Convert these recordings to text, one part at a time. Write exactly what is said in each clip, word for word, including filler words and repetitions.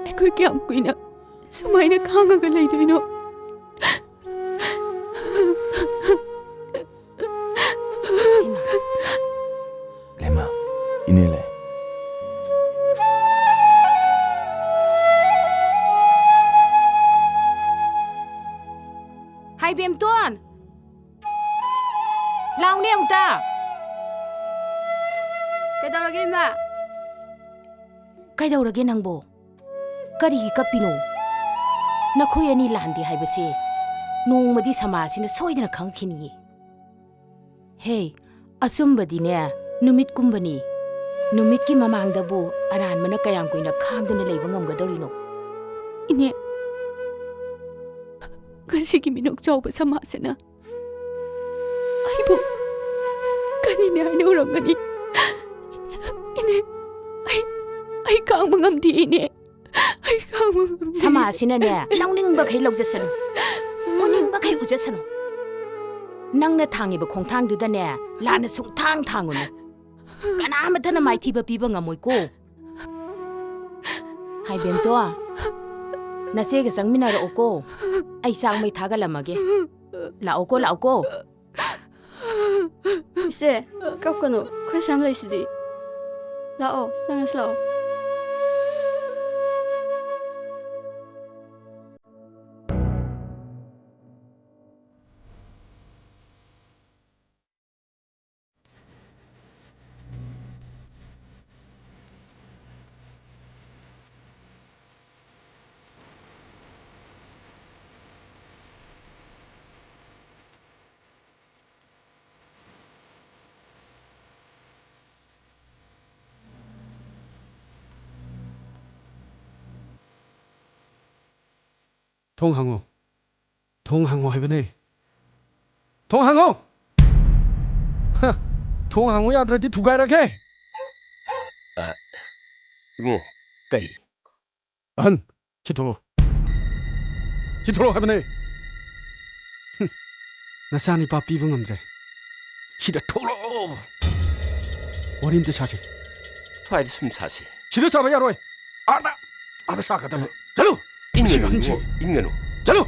ꯑꯩꯈꯣꯏ ꯀꯌꯥꯝ ꯀꯨꯏꯅ ꯁꯨꯃꯥꯏꯅ ꯈꯥꯡꯉꯒ ꯂꯩꯗꯣꯏꯅꯣ? ꯂꯩꯃ, ꯏꯅꯦ ꯂꯩ꯫ ꯍꯥꯏ ꯕꯦꯝꯇꯣꯟ! ꯂꯥꯎꯅꯦ ꯑꯃꯨꯛꯇ! ꯀꯩꯗꯧꯔꯒꯦ ꯏꯃꯥ? ꯀꯩꯗꯧꯔꯒꯦ ꯅꯪꯕꯣ? ꯀꯔꯤꯒꯤ ꯀꯞꯄꯤꯅꯣ? ꯅꯈꯣꯏ ꯑꯅꯤ ꯂꯥꯟꯗꯦ ꯍꯥꯏꯕꯁꯦ ꯅꯣꯡꯃꯗꯤ ꯁꯃꯥꯖꯁꯤꯅ ꯁꯣꯏꯗꯅ ꯈꯪꯈꯤꯅꯤꯌꯦ꯫ ꯍꯦ, ꯑꯆꯨꯝꯕꯗꯤꯅꯦ, ꯅꯨꯃꯤꯠꯀꯨꯝꯕꯅꯤ꯫ ꯅꯨꯃꯤꯠꯀꯤ ꯃꯃꯥꯡꯗꯕꯨ ꯑꯔꯥꯟꯕꯅ ꯀꯌꯥꯝ ꯀꯨꯏꯅ ꯈꯥꯡꯗꯨꯅ ꯂꯩꯕ ꯉꯝꯒꯗꯧꯔꯤꯅꯣ? ꯏꯅꯦ, ꯉꯁꯤꯒꯤ ꯃꯤꯅꯣꯛ ꯆꯥꯎꯕ ꯁꯃꯥꯖꯁꯤꯅ ꯑꯩꯕꯨ ꯀꯔꯤꯅꯦ ꯍꯥꯏꯅ ꯎꯔꯝꯒꯅꯤ? ꯏꯅꯦ, ꯑꯩ, ꯑꯩ ꯈꯥꯡꯕ ꯉꯝꯗꯦ, ꯏꯅꯦ꯫ ꯑꯩ ꯈꯥꯡꯕ ꯉꯝꯗꯦ꯫ ꯁꯃꯥꯖꯁꯤꯅꯅꯦ, ꯂꯧꯅꯤꯡꯕꯈꯩ ꯂꯧꯖꯁꯅꯨ, ꯎꯅꯤꯡꯕꯈꯩ ꯎꯖꯁꯅꯨ꯫ ꯅꯪꯅ ꯊꯥꯡꯉꯤꯕ ꯈꯣꯡꯊꯥꯡꯗꯨꯗꯅꯦ, ꯂꯥꯟꯅ ꯁꯨꯡꯊꯥꯡ ꯊꯥꯡꯉꯨꯅꯨ꯫ ꯀꯅꯥꯃꯠꯇꯅ ꯃꯥꯏꯊꯤꯕ ꯄꯤꯕ ꯉꯝꯃꯣꯏꯀꯣ꯫ ꯍꯥꯏ ꯕꯦꯝꯇꯣ, ꯅꯆꯦꯒ ꯆꯪꯃꯤꯟꯅꯔꯛꯑꯣꯀꯣ꯫ ꯑꯩ ꯆꯥꯛ ꯃꯩ ꯊꯥꯒꯠꯂꯝꯃꯒꯦ꯫ ꯂꯥꯛꯑꯣꯀꯣ, ꯂꯥꯛꯑꯣꯀꯣ꯫ ꯏꯆꯦ, ꯀꯞꯀꯅꯨ, ꯑꯩꯈꯣꯏ ꯁ꯭ꯌꯥꯝ ꯂꯩꯁꯤꯗꯤ꯫ ꯂꯥꯛꯑꯣ, ꯆꯪꯉꯁꯤ ꯂꯥꯛꯑꯣ꯫ ꯊꯣꯡ ꯍꯥꯡꯉꯣ꯫ ꯊꯣꯡ ꯍꯥꯡꯉꯣ ꯍꯥꯏꯕꯅꯦ꯫ ꯊꯣꯡ ꯍꯥꯡꯉꯣ! ꯍ! ꯊꯣꯡ ꯍꯥꯡꯉꯣ ꯌꯥꯗ꯭ꯔꯗꯤ ꯊꯨꯒꯥꯏꯔꯒꯦ! ꯑ, ꯏꯕꯨꯡꯉꯣ, ꯀꯔꯤ? ꯑꯍꯟ, ꯁꯤ ꯊꯣꯛꯂꯛꯑꯣ꯫ ꯁꯤ ꯊꯣꯛꯂꯛꯑꯣ ꯍꯥꯏꯕꯅꯦ! ꯍꯨꯝ, ꯅꯆꯥꯅꯤꯄꯥ ꯄꯤꯕ ꯉꯝꯗ꯭ꯔꯦ꯫ ꯁꯤꯗ ꯊꯣꯛꯂꯛꯑꯣ! ꯋꯥꯔꯤ ꯑꯝꯇ ꯁꯥꯁꯤ꯫ ꯁ꯭ꯋꯥꯏꯗ ꯁꯨꯝ ꯁꯥꯁꯤ꯫ ꯁꯤꯗ ꯁꯥꯕ ꯌꯥꯔꯣꯏ! ꯑꯥꯗ! ꯑꯥꯗ ꯁꯥꯒꯗꯕ꯫ ꯆꯠꯂꯨ! ꯏꯟꯒꯅꯨ, ꯁꯤ ꯏꯕꯨꯡꯉꯣ, ꯏꯟꯒꯅꯨ꯫ ꯆꯠꯂꯨ!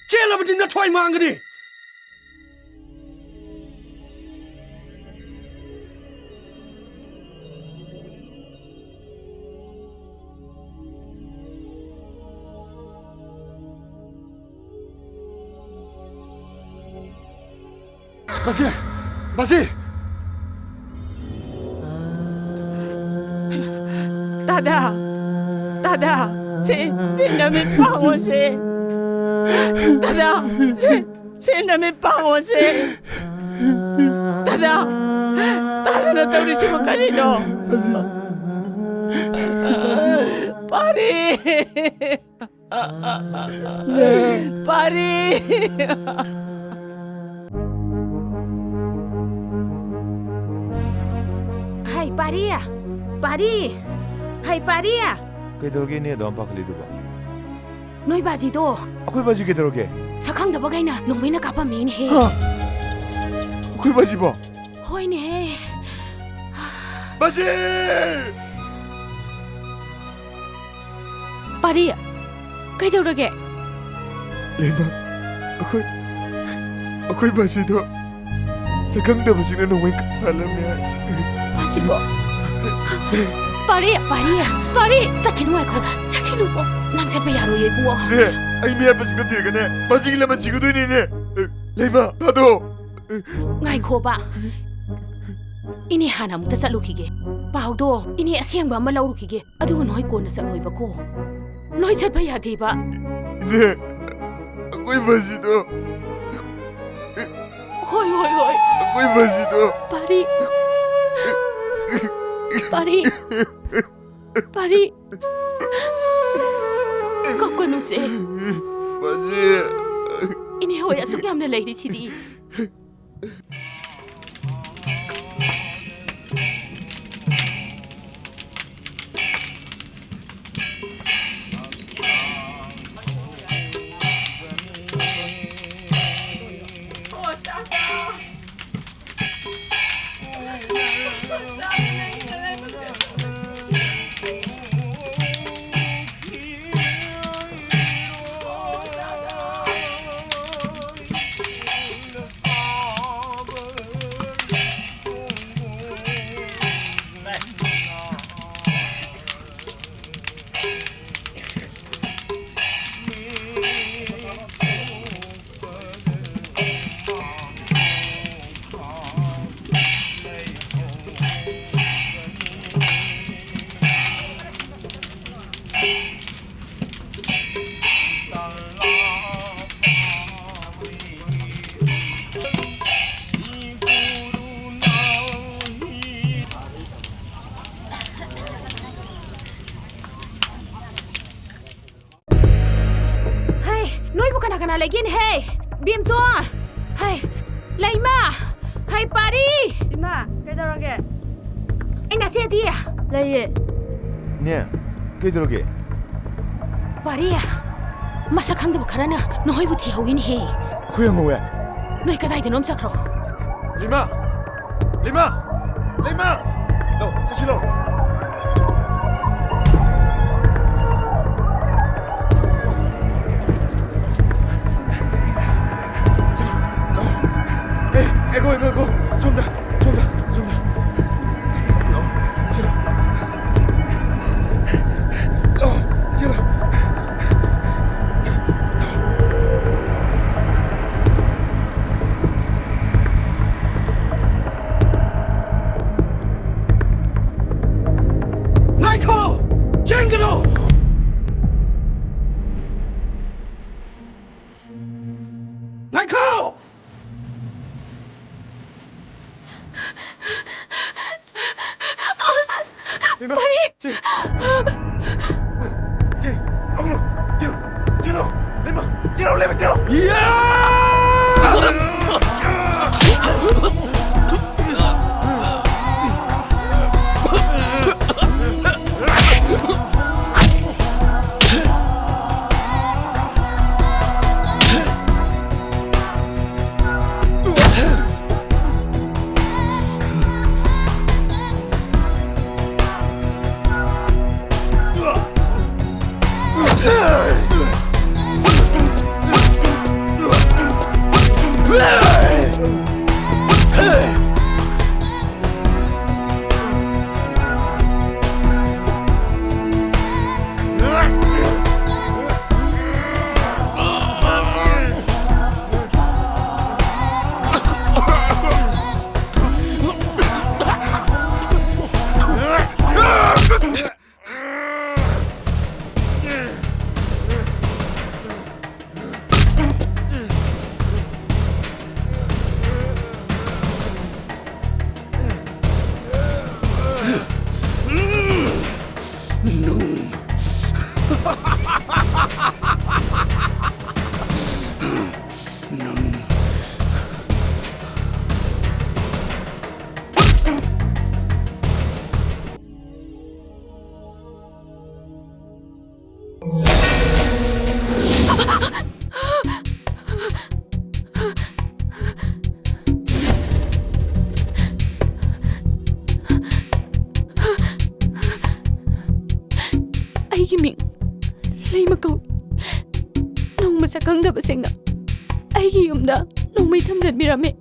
ꯆꯦꯜꯂꯕꯗꯤ ꯅꯊ꯭ꯋꯥꯏ ꯃꯥꯡꯒꯅꯤ! ꯕꯥꯖꯤ! ꯕꯥꯖꯤ! ꯗꯥꯗꯥ! ꯗꯥꯗꯥ! ꯁꯤ, ꯁꯤ ꯅꯃꯤꯠ ꯄꯥꯡꯉꯣ ꯁꯤ! ꯗꯥꯗꯥ! ꯁꯤ, ꯁꯤ ꯅꯃꯤꯠ ꯄꯥꯡꯉꯣ ꯁꯤ! ꯗꯥꯗꯥ! ꯗꯥꯗꯥꯅ ꯇꯧꯔꯤꯁꯤꯕꯨ ꯀꯔꯤꯅꯣ? ꯄꯥꯔꯤ! ꯄꯥꯔꯤ! ꯍꯩ, ꯄꯥꯔꯤ! ꯄꯥꯔꯤ! ꯍꯩ, ꯄꯥꯔꯤ! ꯀꯩꯗꯧꯔꯒꯦ ꯏꯅꯦ ꯑꯗꯨꯌꯥꯝ ꯄꯥꯈꯠꯂꯤꯗꯨꯕꯣ? ꯅꯣꯏ ꯕꯥꯖꯤꯗꯣ꯫ ꯑꯩꯈꯣꯏ ꯕꯥꯖꯤ ꯀꯩꯗꯧꯔꯒꯦ? ꯁꯛꯈꯪꯗꯕꯈꯩꯅ ꯅꯣꯡꯃꯩꯅ ꯀꯥꯞꯄꯝꯃꯦꯅꯦꯍꯦ꯫ ꯍꯥ? ꯑꯩꯈꯣꯏ ꯕꯥꯖꯤꯕꯣ? ꯍꯣꯏꯅꯦꯍꯦ꯫ ꯕꯥꯖꯤ! ꯄꯥꯔꯤ, ꯀꯩꯗꯧꯔꯒꯦ? ꯂꯩꯃ, ꯑꯩꯈꯣꯏ, ꯑꯩꯈꯣꯏ ꯕꯥꯖꯤꯗꯣ ꯁꯛꯈꯪꯗꯕꯁꯤꯡꯅ ꯅꯣꯡꯃꯩ ꯀꯥꯞꯍꯜꯂꯝꯃꯦ ꯍꯥꯏ꯫ ꯕꯥꯖꯤꯕꯣ? ꯄꯥꯔꯤ! ꯄꯥꯔꯤ! ꯄꯥꯔꯤ! ꯆꯠꯈꯤꯅꯨ, ꯉꯥꯏꯈꯣ꯫ ꯆꯠꯈꯤꯅꯨꯀꯣ꯫ ꯅꯪ ꯆꯠꯄ ꯌꯥꯔꯣꯏꯌꯦ, ꯏꯕꯨꯡꯉꯣ꯫ ꯅꯦ, ꯑꯩ ꯃꯤꯍꯥꯠꯄꯁꯤꯡꯗꯣ ꯊꯤꯔꯒꯅꯦ, ꯕꯥꯖꯤꯒꯤ ꯂꯃꯟ ꯁꯤꯡꯒꯗꯣꯏꯅꯤꯅꯦ꯫ ꯂꯩꯃ, ꯊꯥꯗꯣꯛꯑꯣ꯫ ꯉꯥꯏꯈꯣꯕ꯫ ꯏꯅꯦ ꯍꯥꯟꯅ ꯑꯃꯨꯛꯇ ꯆꯠꯂꯨꯈꯤꯒꯦ꯫ ꯄꯥꯎꯗꯣ ꯏꯅꯦ ꯑꯁꯦꯡꯕ ꯑꯃ ꯂꯧꯔꯨꯈꯤꯒꯦ꯫ ꯑꯗꯨꯒ ꯅꯣꯏ ꯀꯣꯟꯅ ꯆꯠꯂꯣꯏꯕꯀꯣ꯫ ꯅꯣꯏ ꯆꯠꯄ ꯌꯥꯗꯦꯕ꯫ ꯏꯅꯦ, ꯑꯩꯈꯣꯏ ꯕꯥꯖꯤꯗꯣ꯫ ꯍꯣꯏ, ꯍꯣꯏ, ꯍꯣꯏ꯫ ꯑꯩꯈꯣꯏ ꯕꯥꯖꯤꯗꯣ꯫ ꯄꯥꯔꯤ꯫ ꯄꯥꯔꯤ꯫ ꯄꯥꯔꯤ꯫ ꯀꯞꯀꯅꯨꯁꯦ꯫ ꯕꯥꯖꯤ꯫ ꯏꯅꯦ ꯍꯣꯏ ꯑꯁꯨꯛ ꯌꯥꯝꯅ ꯂꯩꯔꯤꯁꯤꯗꯤ꯫ ꯍꯩ, ꯅꯣꯏꯕꯨ ꯀꯅꯥ ꯀꯅꯥ ꯂꯩꯒꯦꯅꯦ? ꯍꯩ, ꯕꯦꯝꯇꯣꯟ! ꯍꯩ, ꯂꯩꯃ! ꯍꯩ, ꯄꯥꯔꯤ! ꯏꯃꯥ, ꯀꯩꯗꯧꯔꯒꯦ? ꯑꯩ ꯅꯆꯦꯗꯤ? ꯂꯩꯌꯦ꯫ ꯅꯦ, ꯀꯩꯗꯧꯔꯒꯦ? ꯄꯥꯔꯤ, ꯃꯁꯛ ꯈꯪꯗꯕ ꯈꯔꯅ ꯅꯈꯣꯏꯕꯨ ꯊꯤꯍꯧꯋꯤꯅꯦꯍꯦ꯫ ꯈꯨꯌꯪꯍꯧꯋꯦ꯫ ꯅꯣꯏ ꯀꯗꯥꯏꯗꯅꯣꯝ ꯆꯠꯈ꯭ꯔꯣ꯫ ꯂꯩꯃ! ꯂꯩꯃ! ꯂꯩꯃ! ꯂꯧ, ꯆꯠꯁꯤ ꯂꯧ꯫ ꯆꯠꯂꯣ, ꯂꯧ꯫ ꯑꯦ, ꯑꯦ, ꯒꯣ, ꯒꯣ, ꯒꯣ꯫ ꯁꯣꯝꯗ, ꯁꯣꯝꯗ, ꯁꯣꯝꯗ꯫ ꯂꯧ, ꯆꯠꯂꯣ꯫ ꯂꯧ, ꯆꯠꯂꯣ꯫ ꯉꯥꯏꯈꯣ! ꯆꯦꯟꯒꯅꯨ! ꯉꯥꯏꯈꯣ! ꯏꯃꯥ! ꯄꯥꯔꯤ! ꯆꯦ! ꯆꯦ! ꯂꯥꯛꯑꯣ! ꯆꯦꯜꯂꯣ! ꯆꯦꯜꯂꯣ! ꯂꯩꯃ! ꯆꯦꯜꯂꯣ! ꯂꯩꯃ! ꯆꯦꯜꯂꯣ! ꯅꯪ ꯑꯩꯒꯤ ꯃꯤꯡ ꯂꯩꯃ ꯀꯧꯏ꯫ ꯅꯣꯡꯃ ꯁꯛꯈꯪꯗꯕꯁꯤꯡꯅ ꯑꯩꯒꯤ ꯌꯨꯝꯗ ꯅꯣꯡꯃꯩ ꯊꯝꯖꯤꯟꯕꯤꯔꯝꯃꯤ꯫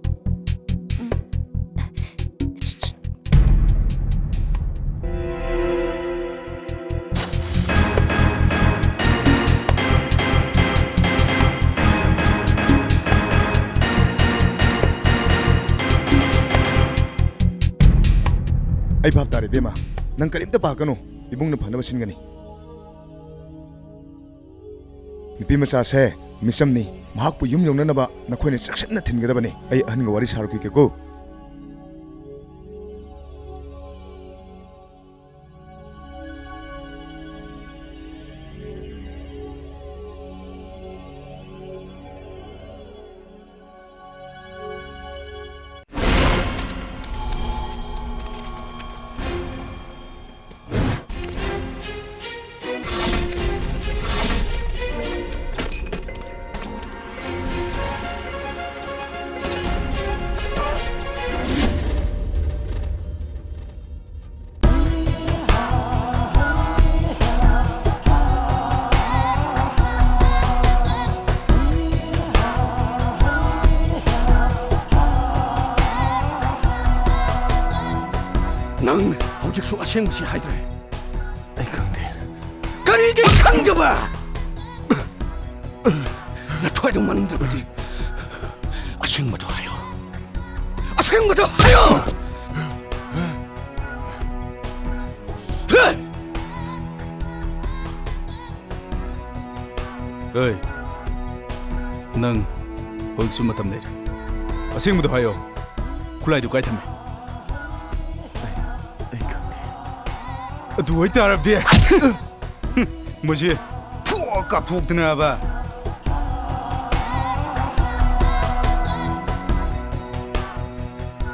ꯑꯩ ꯚꯥꯞ ꯇꯥꯔꯦ, ꯏꯕꯦꯝꯃ꯫ ꯅꯪ ꯀꯔꯤꯝꯇ ꯄꯥꯈꯠꯀꯅꯨ꯫ ꯏꯕꯨꯡꯅ ꯐꯅꯕ ꯁꯤꯟꯒꯅꯤ꯫ ꯅꯨꯄꯤ ꯃꯆꯥꯁꯦ ꯃꯤꯆꯝꯅꯤ꯫ ꯃꯍꯥꯛꯄꯨ ꯌꯨꯝ ꯌꯧꯅꯅꯕ ꯅꯈꯣꯏꯅ ꯆꯦꯛꯁꯤꯟꯅ ꯊꯤꯟꯒꯗꯕꯅꯤ꯫ ꯑꯩ ꯑꯍꯟꯒ ꯋꯥꯔꯤ ꯁꯥꯔꯨꯈꯤꯒꯦꯀꯣ꯫ ꯅꯪ ꯍꯧꯖꯤꯛꯁꯨ ꯑꯁꯦꯡꯕꯁꯤ ꯍꯥꯏꯗ꯭ꯔꯦ꯫ ꯑꯩ ꯈꯪꯗꯦ꯫ ꯀꯔꯤꯒꯤ ꯈꯪꯗꯕ? ꯅꯊ꯭ꯋꯥꯏꯗꯣ ꯃꯥꯡꯅꯤꯡꯗ꯭ꯔꯕꯗꯤ ꯑꯁꯦꯡꯕꯗꯣ ꯍꯥꯏꯌꯣ꯫ ꯑꯁꯦꯡꯕꯗꯣ ꯍꯥꯏꯌꯣ! ꯍꯦ! ꯑꯦ, ꯅꯪ ꯍꯧꯖꯤꯛꯁꯨ ꯃꯇꯝ ꯂꯩꯔꯤ꯫ ꯑꯁꯦꯡꯕꯗꯣ ꯍꯥꯏꯌꯣ꯫ ꯈꯨꯠꯂꯥꯏꯗꯨ ꯀꯥꯏ ꯊꯝꯃꯦ? ꯑꯩ, ꯑꯩ ꯈꯪꯗꯦ꯫ ꯑꯗꯨ ꯑꯣꯏꯇꯥꯔꯕꯗꯤ, ꯃꯁꯤ ꯐꯨ ꯀꯥꯞꯊꯣꯛꯇꯅꯕ꯫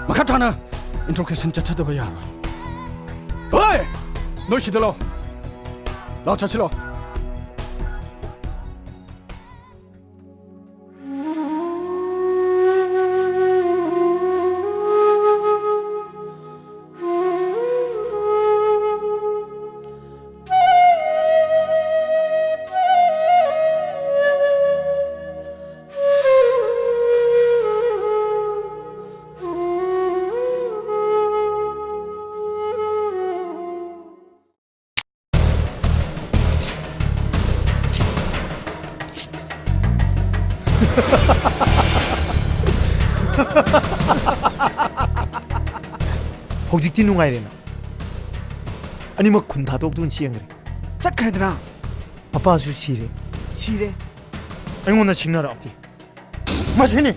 ꯃꯈꯥ ꯇꯥꯅ interrogation ꯆꯠꯊꯗꯕ ꯌꯥꯔꯣꯏ꯫ ꯍꯣꯏ! ꯅꯣꯏ ꯁꯤꯗ ꯂꯥꯛꯑꯣ꯫ ꯂꯥꯛꯑꯣ, ꯆꯠꯁꯤ ꯂꯥꯛꯑꯣ꯫ ꯍꯧꯖꯤꯛꯇꯤ ꯅꯨꯡꯉꯥꯏꯔꯦꯅ꯫ ꯑꯅꯤꯃꯛ ꯈꯨꯟ ꯊꯥꯗꯣꯛꯇꯨꯅ ꯆꯦꯟꯈ꯭ꯔꯦ꯫ ꯆꯠꯈ꯭ꯔꯦꯗꯅ꯫ ꯃꯄꯥꯁꯨ ꯁꯤꯔꯦ꯫ ꯁꯤꯔꯦ꯫ ꯑꯩꯉꯣꯟꯗ ꯁꯤꯡꯅꯔꯛꯑꯗꯤ꯫ ꯃꯁꯤꯅꯤ꯫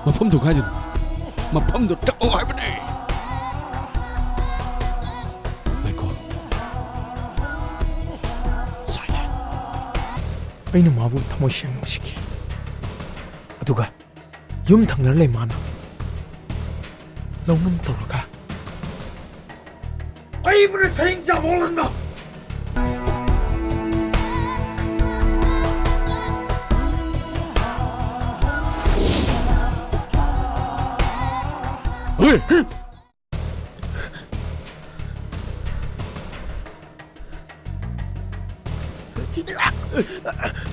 ꯃꯐꯝꯗꯨ ꯀꯥꯏꯗꯅꯣ? ꯃꯐꯝꯗꯨ ꯇꯛꯑꯣ ꯍꯥꯏꯕꯅꯦ꯫ ꯉꯥꯏꯈꯣ꯫ Silent꯫ ꯑꯩꯅ ꯃꯥꯕꯨ ꯊꯃꯣꯏ ꯁꯦꯡꯅ ꯅꯨꯡꯁꯤꯈꯤ꯫ ꯑꯗꯨꯒ ꯌꯨꯝ ꯊꯪꯅꯔ ꯂꯩ ꯃꯥꯅ ꯂꯧꯅꯝ ꯇꯧꯔꯒ ꯑꯩꯕꯨꯅ ꯁꯍꯤꯡ ꯆꯥꯕ ꯑꯣꯜꯍꯟꯕ꯫ ꯍꯣꯏ!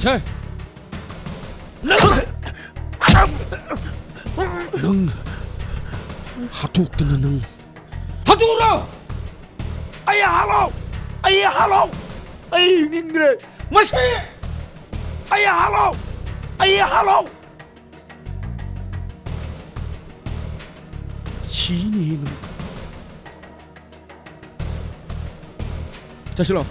ꯁꯦ! ꯅꯪ! ꯅꯪ! ꯍꯥꯠꯇꯣꯛꯇꯅ ꯅꯪ! ꯍꯥꯠꯇꯣꯛꯎꯔꯣ! ꯑꯩ ꯍꯥꯠꯂꯣ! ꯑꯩ ꯍꯥꯠꯂꯣ! ꯑꯩ ꯍꯤꯡꯅꯤꯡꯗ꯭ꯔꯦ! ꯃꯁꯤ! ꯑꯩ ꯍꯥꯠꯂꯣ! ꯑꯩ ꯍꯥꯠꯂꯣ! ꯁꯤꯅꯤ ꯅꯪ꯫ ꯆꯠꯁꯤꯂꯣ꯫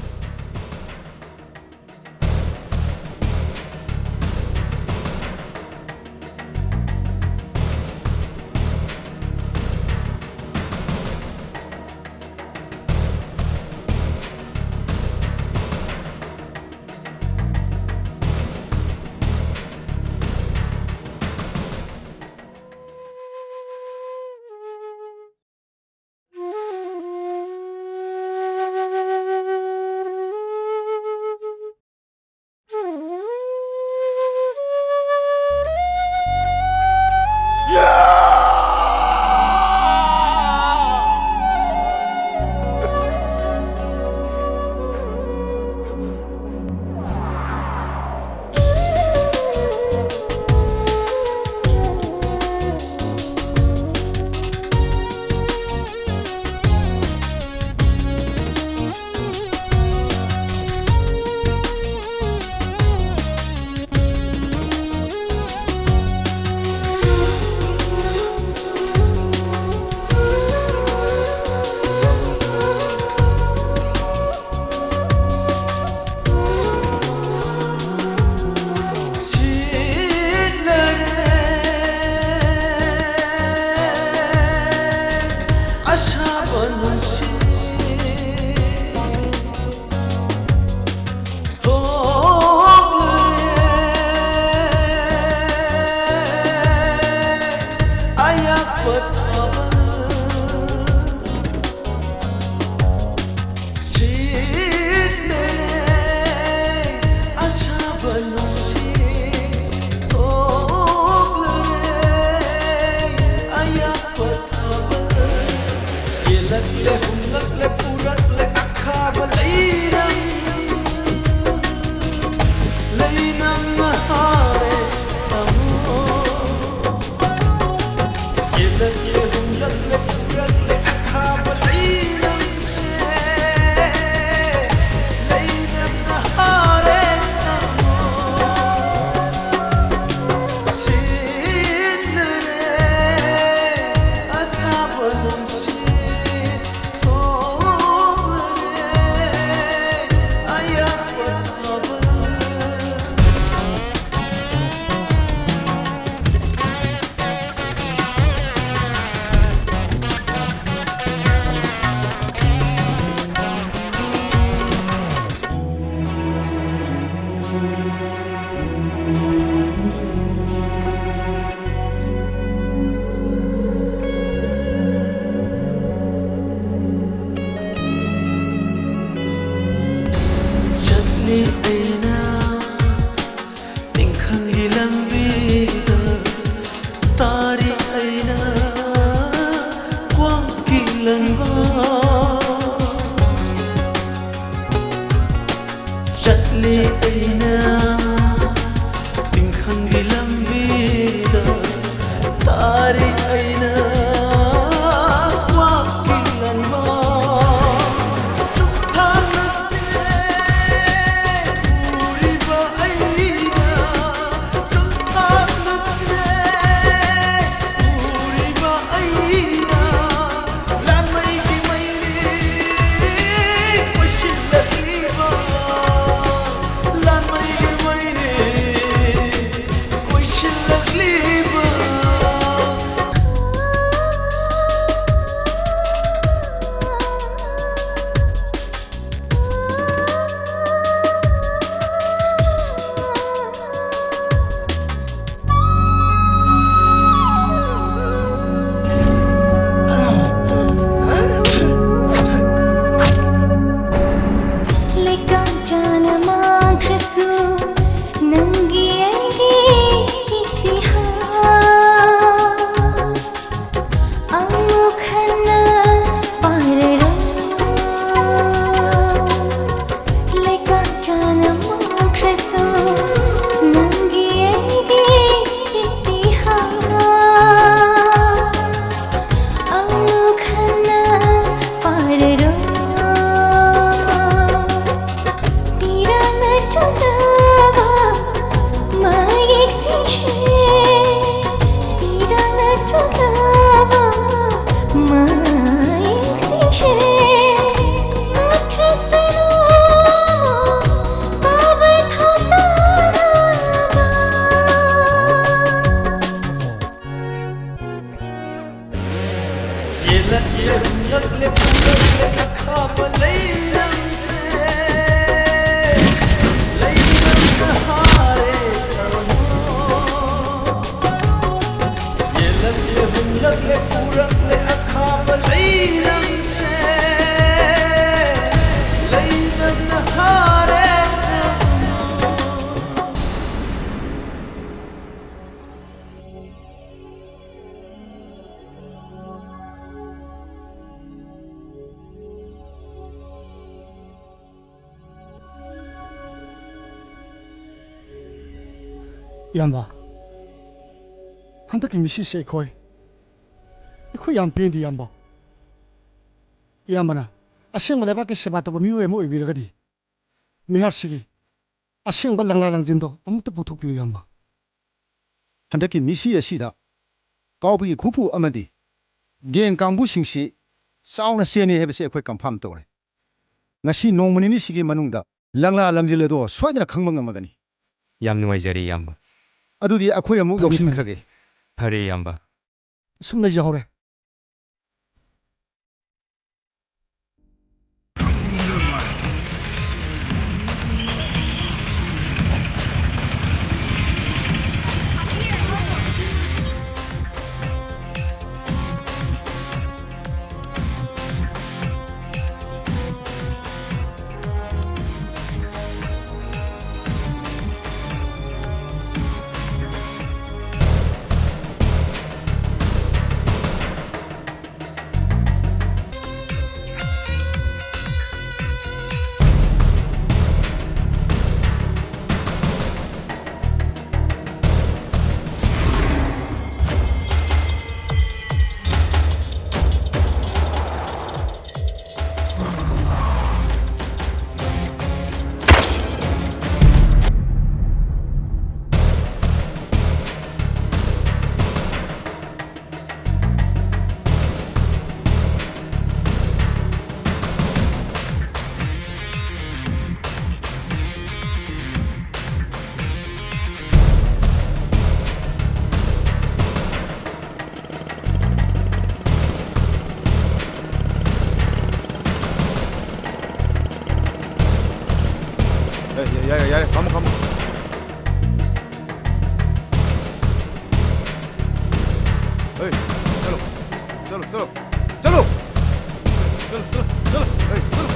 ꯑꯩꯅ ꯇꯤꯡꯈꯪꯒꯤ ꯂꯝꯕꯤꯗ ꯇꯥꯔꯤ ꯑꯩꯅ ꯀ꯭ꯋꯥꯛꯀꯤ ꯂꯪꯕ ꯆꯠꯂꯤ ꯑꯩꯅ ꯇꯤꯡꯈꯪꯒꯤ ꯂꯝꯕꯤꯗ ꯇꯥꯔꯤ ꯑꯩꯅ ꯀ꯭ꯋꯥꯛꯀꯤ ꯂꯪꯕ ꯆꯨꯝꯊꯥꯡ ꯅꯠꯇꯦ ꯎꯔꯤꯕ ꯑꯩꯅ ꯆꯨꯝꯊꯥꯡ ꯅꯠꯇꯦ ꯎꯔꯤꯕ ꯑꯩꯅ ꯂꯥꯟꯃꯩꯒꯤ ꯃꯩꯔꯤ ꯀꯣꯏꯁꯤꯜꯂꯛꯂꯤꯕ ꯂꯥꯟꯃꯩꯒꯤ ꯏꯌꯥꯝꯕ, ꯍꯟꯗꯛꯀꯤ ꯃꯤꯁꯤꯁꯦ ꯑꯩꯈꯣꯏ, ꯑꯩꯈꯣꯏ ꯌꯥꯝ ꯄꯦꯟꯗꯦ, ꯏꯌꯥꯝꯕ꯫ ꯏꯌꯥꯝꯕꯅ ꯑꯁꯦꯡꯕ ꯂꯩꯕꯥꯛꯀꯤ ꯁꯦꯕꯥ ꯇꯧꯕ ꯃꯤꯑꯣꯏ ꯑꯃ ꯑꯣꯏꯕꯤꯔꯒꯗꯤ, ꯃꯤꯍꯥꯠꯁꯤꯒꯤ ꯑꯁꯦꯡꯕ ꯂꯪꯂꯥ ꯂꯪꯖꯤꯟꯗꯣ ꯑꯃꯨꯛꯇ ꯄꯨꯊꯣꯛꯄꯤꯌꯨ, ꯏꯌꯥꯝꯕ꯫ ꯍꯟꯗꯛꯀꯤ ꯃꯤꯁꯤ ꯑꯁꯤꯗ ꯀꯥꯎꯕꯒꯤ ꯈꯨꯐꯨ ꯑꯃꯗꯤ ꯒꯦꯡ ꯀꯥꯡꯕꯨꯁꯤꯡꯁꯤ ꯆꯥꯎꯅ ꯆꯦꯟꯅꯩ ꯍꯥꯏꯕꯁꯤ ꯑꯩꯈꯣꯏ ꯀꯟꯐꯥꯔꯝ ꯇꯧꯔꯦ꯫ ꯉꯁꯤ ꯅꯣꯡꯃ ꯅꯤꯅꯤꯁꯤꯒꯤ ꯃꯅꯨꯡꯗ ꯂꯪꯂꯥ ꯂꯪꯖꯤꯜ ꯑꯗꯣ ꯁꯣꯏꯗꯅ ꯈꯪꯕ ꯉꯝꯃꯒꯅꯤ꯫ ꯌꯥꯝ ꯅꯨꯡꯉꯥꯏꯖꯔꯦ, ꯏꯌꯥꯝꯕ꯫ ꯑꯗꯨꯗꯤ ꯑꯩꯈꯣꯏ ꯑꯃꯨꯛ ꯐꯅꯤ, ꯐꯅꯤ꯫ ꯌꯧꯁꯤꯟꯈ꯭ꯔꯒꯦ꯫ ꯐꯔꯦ, ꯏꯌꯥꯝꯕ꯫ ꯁꯨꯝ ꯂꯩꯖꯍꯧꯔꯦ꯫ ꯌꯥꯔꯦ, ꯌꯥꯔꯦ, ꯌꯥꯔꯦ, ꯐꯝꯃꯣ, ꯐꯝꯃꯣ꯫ ꯑꯦ, ꯆꯠꯂꯣ, ꯆꯠꯂꯣ, ꯆꯠꯂꯣ, ꯆꯠꯂꯣ꯫ ꯆꯠꯂꯣ, ꯆꯠꯂꯣ, ꯆꯠꯂꯣ꯫ ꯑꯦ, ꯆꯠꯂꯣ꯫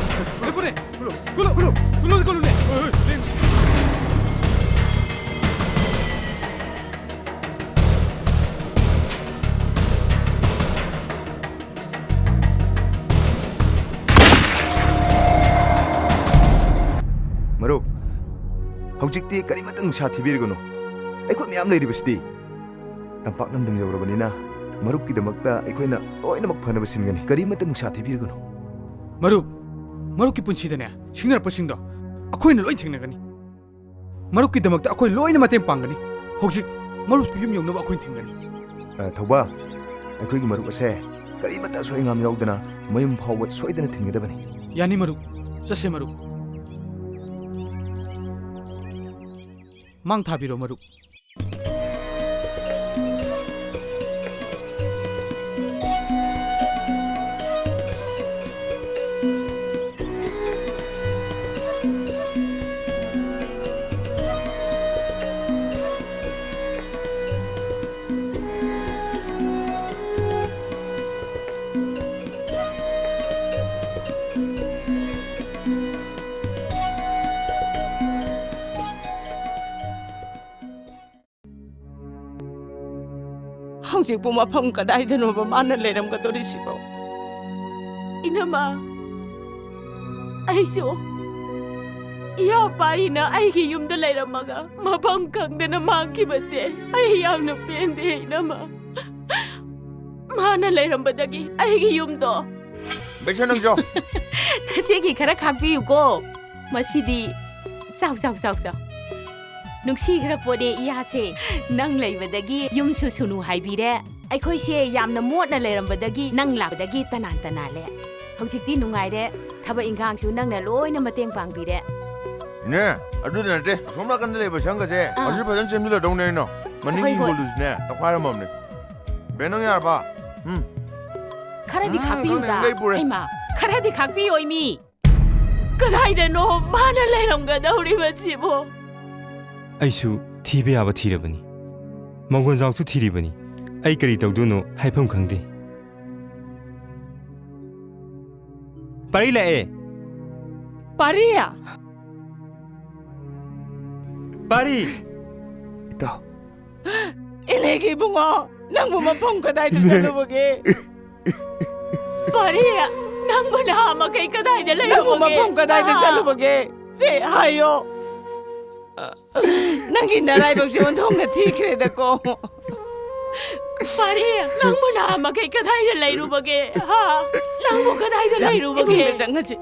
ꯂꯦꯞꯄꯨꯅꯦ꯫ ꯀꯨꯜꯂꯨ, ꯀꯨꯜꯂꯨ, ꯀꯨꯜꯂꯨ, ꯀꯨꯜꯂꯨꯅꯦ, ꯀꯨꯜꯂꯨꯅꯦ꯫ ꯑꯦ, ꯑꯦ, ꯂꯦꯡ-, ꯃꯔꯨꯞ, ꯍꯧꯖꯤꯛꯇꯤ ꯀꯔꯤꯃꯠꯇ ꯅꯨꯡꯁꯥ ꯊꯤꯕꯤꯔꯨꯒꯅꯨ꯫ ꯑꯩꯈꯣꯏ ꯃꯌꯥꯝ ꯂꯩꯔꯤꯕꯁꯤꯗꯤ꯫ ꯇꯝꯄꯥꯛ ꯂꯝꯗꯝ ꯌꯧꯔꯕꯅꯤꯅ ꯃꯔꯨꯞꯀꯤꯗꯃꯛꯇ ꯑꯩꯈꯣꯏꯅ ꯂꯣꯏꯅꯃꯛ ꯐꯅꯕ ꯁꯤꯟꯒꯅꯤ꯫ ꯀꯔꯤꯃꯠꯇ ꯅꯨꯡꯁꯥ ꯊꯤꯕꯤꯔꯒꯅꯨ꯫ ꯃꯔꯨꯞ, ꯃꯔꯨꯞꯀꯤ ꯄꯨꯟꯁꯤꯗꯅꯦ, ꯁꯤꯡꯅꯔꯛꯄꯁꯤꯡꯗꯣ ꯑꯩꯈꯣꯏꯅ ꯂꯣꯏ ꯊꯦꯡꯅꯒꯅꯤ꯫ ꯃꯔꯨꯞꯀꯤꯗꯃꯛꯇ ꯑꯩꯈꯣꯏ ꯂꯣꯏꯅ ꯃꯇꯦꯡ ꯄꯥꯡꯒꯅꯤ꯫ ꯍꯧꯖꯤꯛ ꯃꯔꯨꯞꯁꯨ ꯌꯨꯝ ꯌꯧꯅꯕ ꯑꯩꯈꯣꯏꯅ ꯊꯤꯡꯒꯅꯤ꯫ ꯑ, ꯊꯧꯕꯥ, ꯑꯩꯈꯣꯏꯒꯤ ꯃꯔꯨꯞ ꯑꯁꯦ ꯀꯔꯤꯃꯠꯇ ꯑꯁꯣꯏ ꯑꯉꯥꯝ ꯌꯥꯎꯗꯅ ꯃꯌꯨꯝ ꯐꯥꯎꯕ ꯁꯣꯏꯗꯅ ꯊꯤꯟꯒꯗꯕꯅꯤ꯫ ꯌꯥꯅꯤ ꯃꯔꯨꯞ, ꯆꯠꯁꯦ ꯃꯔꯨꯞ꯫ ꯃꯥꯡ ꯊꯥꯕꯤꯔꯣ ꯃꯔꯨꯞ꯫ ꯍꯧꯖꯤꯛꯄꯨ ꯃꯐꯝ ꯀꯗꯥꯏꯗꯅꯣꯕ ꯃꯥꯅ ꯂꯩꯔꯝꯒꯗꯧꯔꯤꯁꯤꯕꯣ? ꯏꯅꯝꯃ, ꯑꯩꯁꯨ ꯏꯌꯥ ꯄꯥꯔꯤꯅ ꯑꯩꯒꯤ ꯌꯨꯝꯗ ꯂꯩꯔꯝꯃꯒ ꯃꯐꯝ ꯈꯪꯗꯅ ꯃꯥꯡꯈꯤꯕꯁꯦ ꯑꯩ ꯌꯥꯝꯅ ꯄꯦꯟꯗꯦ, ꯏꯅꯝꯃ꯫ ꯃꯥꯅ ꯂꯩꯔꯝꯕꯗꯒꯤ ꯑꯩꯒꯤ ꯌꯨꯝꯗꯣ ꯕꯦꯁꯟ ꯅꯪꯁꯨ꯫ ꯅꯆꯦꯒꯤ ꯈꯔ ꯈꯥꯛꯄꯤꯌꯨꯀꯣ꯫ ꯃꯁꯤꯗꯤ ꯆꯥꯎ, ꯆꯥꯎ, ꯆꯥꯎ, ꯆꯥꯎ꯫ ꯅꯨꯡꯁꯤꯈ꯭ꯔ ꯄꯣꯠꯅꯦ ꯏꯌꯥꯁꯦ꯫ ꯅꯪ ꯂꯩꯕꯗꯒꯤ ꯌꯨꯝꯁꯨ ꯁꯨꯅꯨ ꯍꯥꯏꯕꯤꯔꯦ꯫ ꯑꯩꯈꯣꯏꯁꯦ ꯌꯥꯝꯅ ꯃꯣꯠꯅ ꯂꯩꯔꯝꯕꯗꯒꯤ ꯅꯪ ꯂꯥꯛꯄꯗꯒꯤ ꯇꯅꯥꯟ ꯇꯅꯥꯜꯂꯦ꯫ ꯍꯧꯖꯤꯛꯇꯤ ꯅꯨꯡꯉꯥꯏꯔꯦ꯫ ꯊꯕꯛ ꯏꯪꯈꯥꯡꯁꯨ ꯅꯪꯅ ꯂꯣꯏꯅ ꯃꯇꯦꯡ ꯄꯥꯡꯕꯤꯔꯦ꯫ ꯅꯦ, ꯑꯗꯨꯗ ꯅꯠꯇꯦ꯫ ꯑꯁꯣꯝ ꯅꯥꯀꯟꯗ ꯂꯩꯕ ꯁꯪꯒꯁꯦ ꯑꯥ꯫ ꯍꯧꯖꯤꯛ ꯐꯖꯅ ꯁꯦꯝꯖꯤꯜꯂꯗꯧꯅꯦ ꯑꯩꯅ꯫ ꯃꯅꯤꯡꯒꯤ ꯍꯣꯏ, ꯍꯣꯏ꯫ ꯏꯪꯈꯣꯜꯗꯨꯁꯨꯅꯦ, ꯇꯧꯈꯥꯏꯔꯝꯃꯕꯅꯦ꯫ ꯕꯦ, ꯅꯪ ꯌꯥꯔꯕ? ꯎꯝ꯫ ꯈꯔꯗꯤ ꯎꯝ, ꯈꯥꯛꯄꯤꯌꯨꯗ꯫ ꯈꯪꯗꯦ, ꯂꯩ ꯄꯨꯔꯦ꯫ ꯍꯩꯃꯥ, ꯈꯔꯗꯤ ꯈꯥꯛꯄꯤꯌꯣ ꯏꯃꯤ꯫ ꯀꯗꯥꯏꯗꯅꯣ ꯃꯥꯅ ꯂꯩꯔꯝꯒꯗꯧꯔꯤꯕꯁꯤꯕꯣ? ꯑꯩꯁꯨ ꯊꯤꯕ ꯌꯥꯕ ꯊꯤꯔꯕꯅꯤ꯫ ꯃꯪꯒꯣꯟꯖꯥꯎꯁꯨ ꯊꯤꯔꯤꯕꯅꯤ꯫ ꯑꯩ ꯀꯔꯤ ꯇꯧꯗꯣꯏꯅꯣ ꯍꯥꯏꯐꯝ ꯈꯪꯗꯦ꯫ ꯄꯥꯔꯤ ꯂꯥꯛꯑꯦ꯫ ꯄꯥꯔꯤ! ꯄꯥꯔꯤ! ꯏꯇꯥꯎ꯫ ꯏꯂꯦꯒꯤ ꯏꯕꯨꯡꯉꯣ, ꯅꯪꯕꯨ ꯃꯐꯝ ꯀꯗꯥꯏꯗ ꯆꯠꯂꯨꯕꯒꯦ? ꯄꯥꯔꯤ, ꯅꯪꯕꯨ ꯅꯍꯥ ꯃꯈꯩ ꯀꯗꯥꯏꯗ ꯅꯪꯕꯨ ꯂꯩꯔꯨꯕꯒꯦ? ꯃꯐꯝ ꯀꯗꯥꯏꯗ ꯅꯍꯥ? ꯆꯠꯂꯨꯕꯒꯦ? ꯁꯦ ꯍꯥꯏꯌꯣ꯫ ꯅꯪꯒꯤ ꯅꯔꯥꯏꯕꯛꯁꯦ ꯑꯣꯟꯊꯣꯛꯅ ꯊꯤꯈ꯭ꯔꯦꯗꯀꯣ꯫ ꯄꯥꯔꯤ, ꯅꯪꯕꯨ ꯅꯍꯥꯟ ꯃꯈꯩ ꯀꯗꯥꯏꯗ ꯂꯩꯔꯨꯕꯒꯦ? ꯍꯥ? ꯅꯪꯕꯨ ꯀꯗꯥꯏꯗ ꯂꯩꯔꯨꯕꯒꯦ? ꯏꯃꯨꯡꯗ ꯆꯪꯉꯁꯤ꯫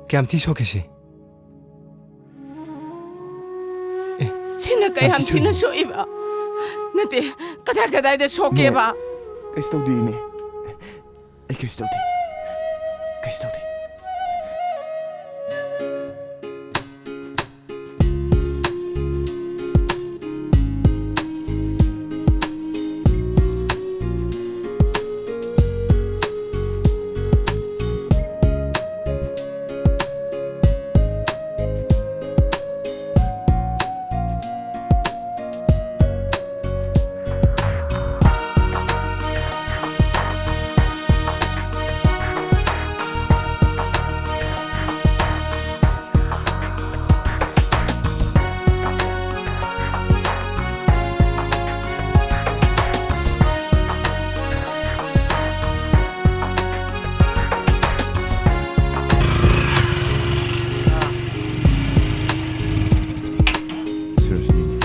ꯀꯌꯥꯝ ꯊꯤ ꯁꯣꯛꯀꯦ ꯁꯤ? ꯑꯦ, ꯁꯤꯅ ꯀꯌꯥꯝ ꯌꯥꯝ ꯊꯤ ꯊꯤꯅ ꯁꯣꯛꯏꯅꯦ꯫ ꯁꯣꯛꯏꯕ? ꯅꯠꯇꯦ, ꯀꯗꯥꯏ ꯀꯗꯥꯏꯗ ꯁꯣꯛꯀꯦꯕ? ꯏꯅꯦ, ꯀꯩꯁꯨ ꯇꯧꯗꯦ, ꯏꯅꯦ꯫ ꯑꯩ ꯀꯩꯁꯨ ꯇꯧꯗꯦ꯫ ꯀꯩꯁꯨ ꯇꯧꯗꯦ꯫ ꯁꯨꯔꯖꯅꯤꯅꯦ꯫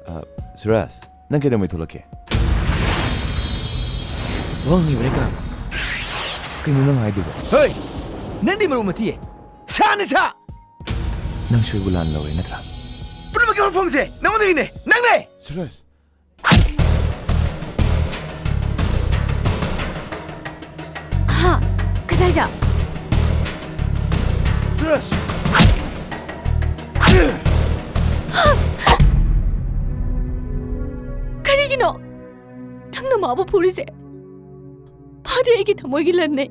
ꯑ, ꯁꯨꯔꯖ, ꯅꯪ ꯀꯩꯗꯧꯉꯩ ꯊꯣꯛꯂꯛꯀꯦ? ꯋꯥꯍꯪ ꯍꯪꯉꯤꯕꯅꯦ ꯀꯅꯥꯅꯣ? ꯀꯩꯅꯣ ꯅꯪ ꯍꯥꯏꯗꯨꯕꯣ? ꯍꯣꯏ! ꯅꯪꯗꯤ ꯃꯔꯨ ꯃꯊꯤꯌꯦ! ꯁꯥꯅꯤ ꯁꯥ! ꯅꯪꯁꯨ ꯑꯩꯕꯨ ꯂꯥꯟ ꯂꯧꯔꯦ ꯅꯠꯇ꯭ꯔꯥ? ꯄꯨꯝꯅꯃꯛꯀꯤ ꯍꯧꯔꯛꯐꯝꯁꯦ ꯅꯉꯣꯟꯗꯒꯤꯅꯦ! ꯅꯪꯅꯦ! ꯁꯨꯔꯖ! ꯍꯥ? ꯀꯗꯥꯏꯗ? ꯁꯨꯔꯖ! ꯀꯔꯤꯒꯤꯅꯣ ꯅꯪꯅ ꯃꯥꯕꯨ ꯐꯨꯔꯤꯁꯦ? ꯃꯥꯗꯤ ꯑꯩꯒꯤ ꯊꯃꯣꯏꯒꯤ ꯂꯟꯅꯦ꯫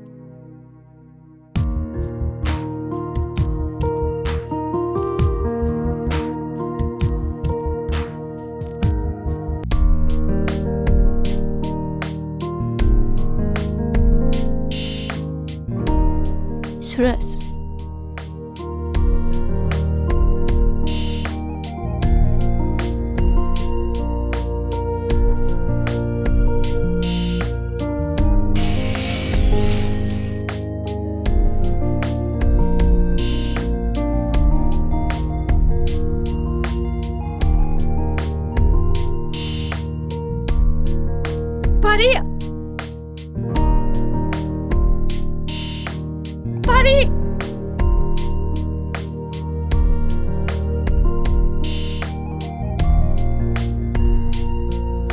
ꯁꯨꯔꯖ꯫ ꯄꯥꯔꯤ! ꯄꯥꯔꯤ!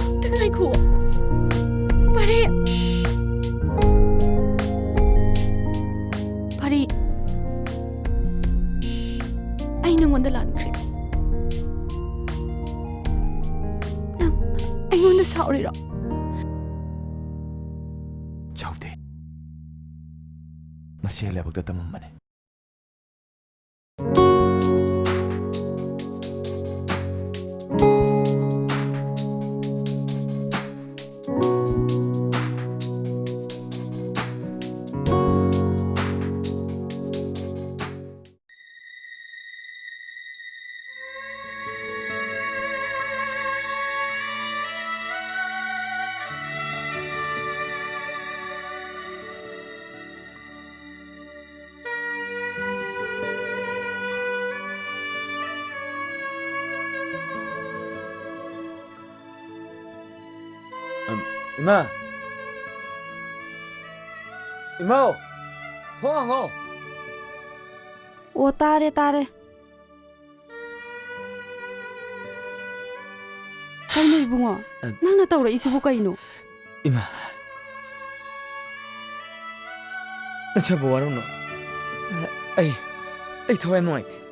ꯑꯝꯇ ꯉꯥꯏꯈꯣ꯫ ꯄꯥꯔꯤ! ꯄꯥꯔꯤ! ꯑꯩ ꯅꯉꯣꯟꯗ ꯂꯥꯟꯈ꯭ꯔꯦ꯫ ꯅꯪ ꯑꯩꯉꯣꯟꯗ ꯁꯥꯎꯔꯤꯔꯣ? ꯁꯥꯎꯗꯦ꯫ ꯃꯁꯤ ꯂꯥꯏꯕꯛꯇ ꯇꯝꯃꯝꯕꯅꯤ꯫ ꯑꯝ, ꯏꯃꯥ! ꯏꯃꯥꯎ! ꯊꯣꯡ ꯍꯥꯡꯉꯣ! ꯑꯣ, ꯇꯥꯔꯦ, ꯇꯥꯔꯦ꯫ ꯀꯩꯅꯣ ꯏꯕꯨꯡꯉꯣ? ꯑ, ꯅꯪꯅ ꯇꯧꯔꯛꯏꯁꯤꯕꯨ ꯀꯩꯅꯣ? ꯏꯃꯥ, ꯅꯁꯥꯕꯨ ꯋꯥꯔꯧꯅꯨ꯫ ꯑꯩ, ꯑꯩ ꯊꯋꯥꯏ ꯅꯨꯡꯉꯥꯏꯇꯦ꯫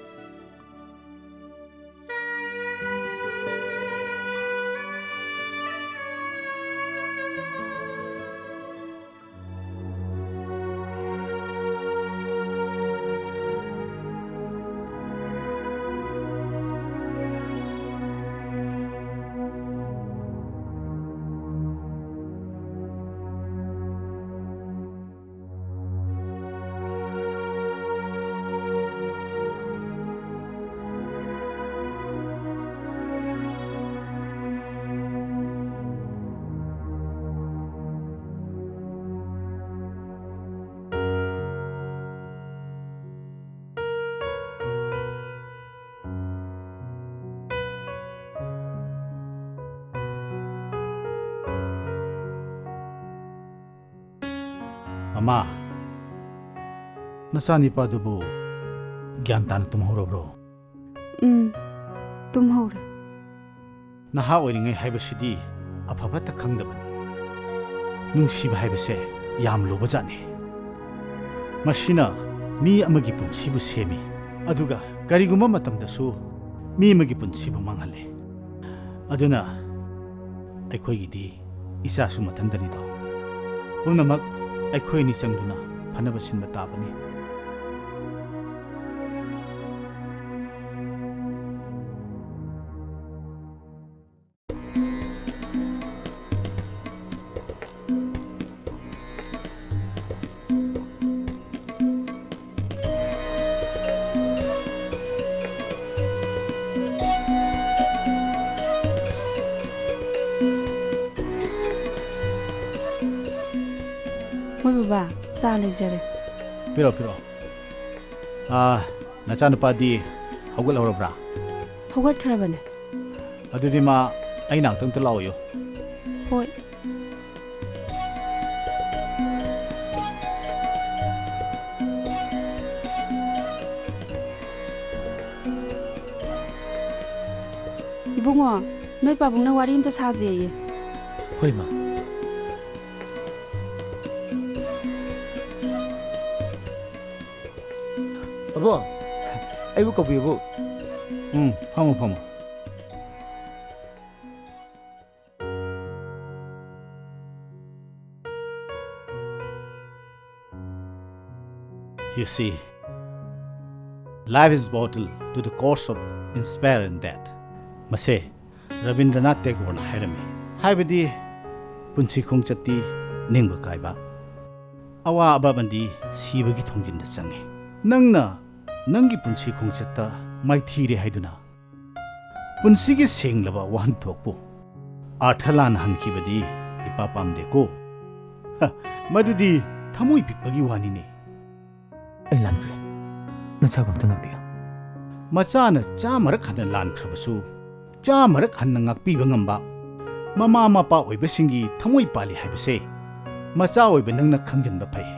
ꯃꯃꯥ, ꯅꯆꯥꯅꯤꯄꯥꯗꯨꯕꯨ ꯒ꯭ꯌꯥꯟ ꯇꯥꯅ ꯇꯨꯝꯍꯧꯔꯕ꯭ꯔꯣ? ꯎꯝ, ꯇꯨꯝꯍꯧꯔꯦ꯫ ꯅꯍꯥ ꯑꯣꯏꯔꯤꯉꯩ ꯍꯥꯏꯕꯁꯤꯗꯤ ꯑꯐ ꯐꯠꯇ ꯈꯪꯗꯕꯅꯤ꯫ ꯅꯨꯡꯁꯤꯕ ꯍꯥꯏꯕꯁꯦ ꯌꯥꯝ ꯂꯨꯕ ꯖꯥꯠꯅꯤ꯫ ꯃꯁꯤꯅ ꯃꯤ ꯑꯃꯒꯤ ꯄꯨꯟꯁꯤꯕꯨ ꯁꯦꯝꯃꯤ, ꯑꯗꯨꯒ ꯀꯔꯤꯒꯨꯝꯕ ꯃꯇꯝꯗꯁꯨ ꯃꯤ ꯑꯃꯒꯤ ꯄꯨꯟꯁꯤꯕꯨ ꯃꯥꯡꯍꯜꯂꯤ꯫ ꯑꯗꯨꯅ ꯑꯩꯈꯣꯏꯒꯤꯗꯤ ꯏꯆꯥꯁꯨ ꯃꯊꯟꯇꯅꯤꯗꯣ꯫ ꯄꯨꯝꯅꯃꯛ ꯑꯩꯈꯣꯏ ꯑꯅꯤ ꯆꯪꯗꯨꯅ ꯐꯅꯕ ꯁꯤꯟꯕ ꯇꯥꯕꯅꯤ꯫ ꯍꯣꯏ ꯕꯕꯥ, ꯆꯥ ꯂꯩꯖꯔꯦ꯫ ꯄꯤꯔꯛꯑꯣ, ꯄꯤꯔꯛꯑꯣ꯫ ꯑꯥ, ꯅꯆꯥꯅꯨꯄꯥꯗꯤ ꯍꯧꯒꯠꯍꯧꯔꯕ꯭ꯔꯥ? ꯍꯧꯒꯠꯈ꯭ꯔꯕꯅꯦ꯫ ꯑꯗꯨꯗꯤ ꯃꯥ ꯑꯩ ꯅꯥꯛꯇ ꯑꯝꯇ ꯂꯥꯛꯑꯣꯌꯣ꯫ ꯍꯣꯏ꯫ ꯏꯕꯨꯡꯉꯣ, ꯅꯣꯏ ꯄꯥꯕꯨꯡꯅ ꯋꯥꯔꯤ ꯑꯝꯇ ꯁꯥꯖꯦꯌꯦ꯫ ꯍꯣꯏ, ꯃꯥ꯫ ꯑꯕꯣ, ꯑꯩꯕꯨ ꯀꯧꯕꯤꯌꯨꯕꯨ꯫ ꯎꯝ, ꯐꯝꯃꯣ, ꯐꯝꯃꯣ꯫ You see, life is bottled to the cost of inspiring death. ꯃꯁꯦ ꯔꯕꯤꯟꯗ꯭ꯔꯅꯥꯊ ꯇꯦꯒꯣꯔꯅ ꯍꯥꯏꯔꯝꯃꯤ꯫ ꯍꯥꯏꯕꯗꯤ, ꯄꯨꯟꯁꯤ ꯈꯣꯡꯆꯠꯇꯤ ꯅꯤꯡꯕ ꯀꯥꯏꯕ, ꯑꯋꯥꯕ ꯑꯃꯗꯤ ꯁꯤꯕꯒꯤ ꯊꯣꯡꯖꯤꯟꯗ ꯆꯪꯉꯤ꯫ ꯅꯪꯅ ꯅꯪꯒꯤ ꯄꯨꯟꯁꯤ ꯈꯣꯡꯆꯠꯇ ꯃꯥꯏꯊꯤꯔꯦ ꯍꯥꯏꯗꯨꯅ ꯄꯨꯟꯁꯤꯒꯤ ꯁꯦꯡꯂꯕ ꯋꯥꯍꯟꯊꯣꯛꯄꯨ ꯑꯥꯔꯊ ꯂꯥꯟꯅ ꯍꯟꯈꯤꯕꯗꯤ ꯏꯄꯥ ꯄꯥꯝꯗꯦꯀꯣ꯫ ꯍ, ꯃꯗꯨꯗꯤ ꯊꯃꯣꯏ ꯄꯤꯛꯄꯒꯤ ꯋꯥꯅꯤꯅꯦ꯫ ꯑꯩ ꯂꯥꯟꯈ꯭ꯔꯦ꯫ ꯅꯆꯥꯕꯨ ꯑꯝꯇ ꯉꯥꯛꯄꯤꯌꯨ꯫ ꯃꯆꯥꯅ ꯆꯥꯝꯃꯔꯛ ꯍꯟꯅ ꯂꯥꯟꯈ꯭ꯔꯕꯁꯨ, ꯆꯥꯝꯃꯔꯛ ꯍꯟꯅ ꯉꯥꯛꯄꯤꯕ ꯉꯝꯕ ꯃꯃꯥ ꯃꯄꯥ ꯑꯣꯏꯕꯁꯤꯡꯒꯤ ꯊꯃꯣꯏ ꯄꯥꯜꯂꯤ ꯍꯥꯏꯕꯁꯦ ꯃꯆꯥ ꯑꯣꯏꯕ ꯅꯪꯅ ꯈꯪꯖꯤꯟꯕ ꯐꯩ꯫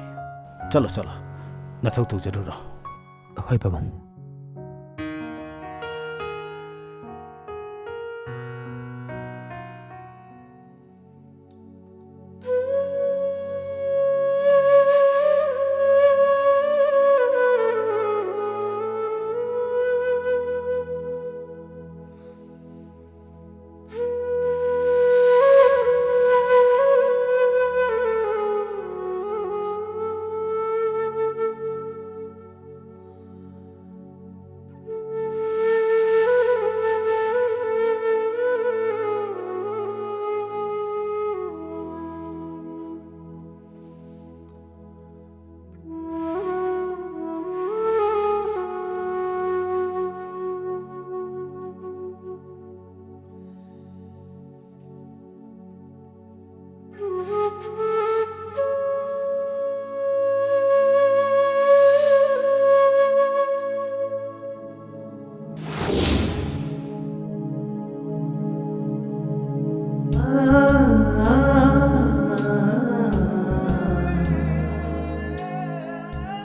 ꯆꯠꯂꯣ, ꯆꯠꯂꯣ, ꯅꯊꯧ ꯇꯧꯖꯔꯨꯔꯣ꯫ ꯍꯣꯏ, ꯄꯥꯕꯨꯡ꯫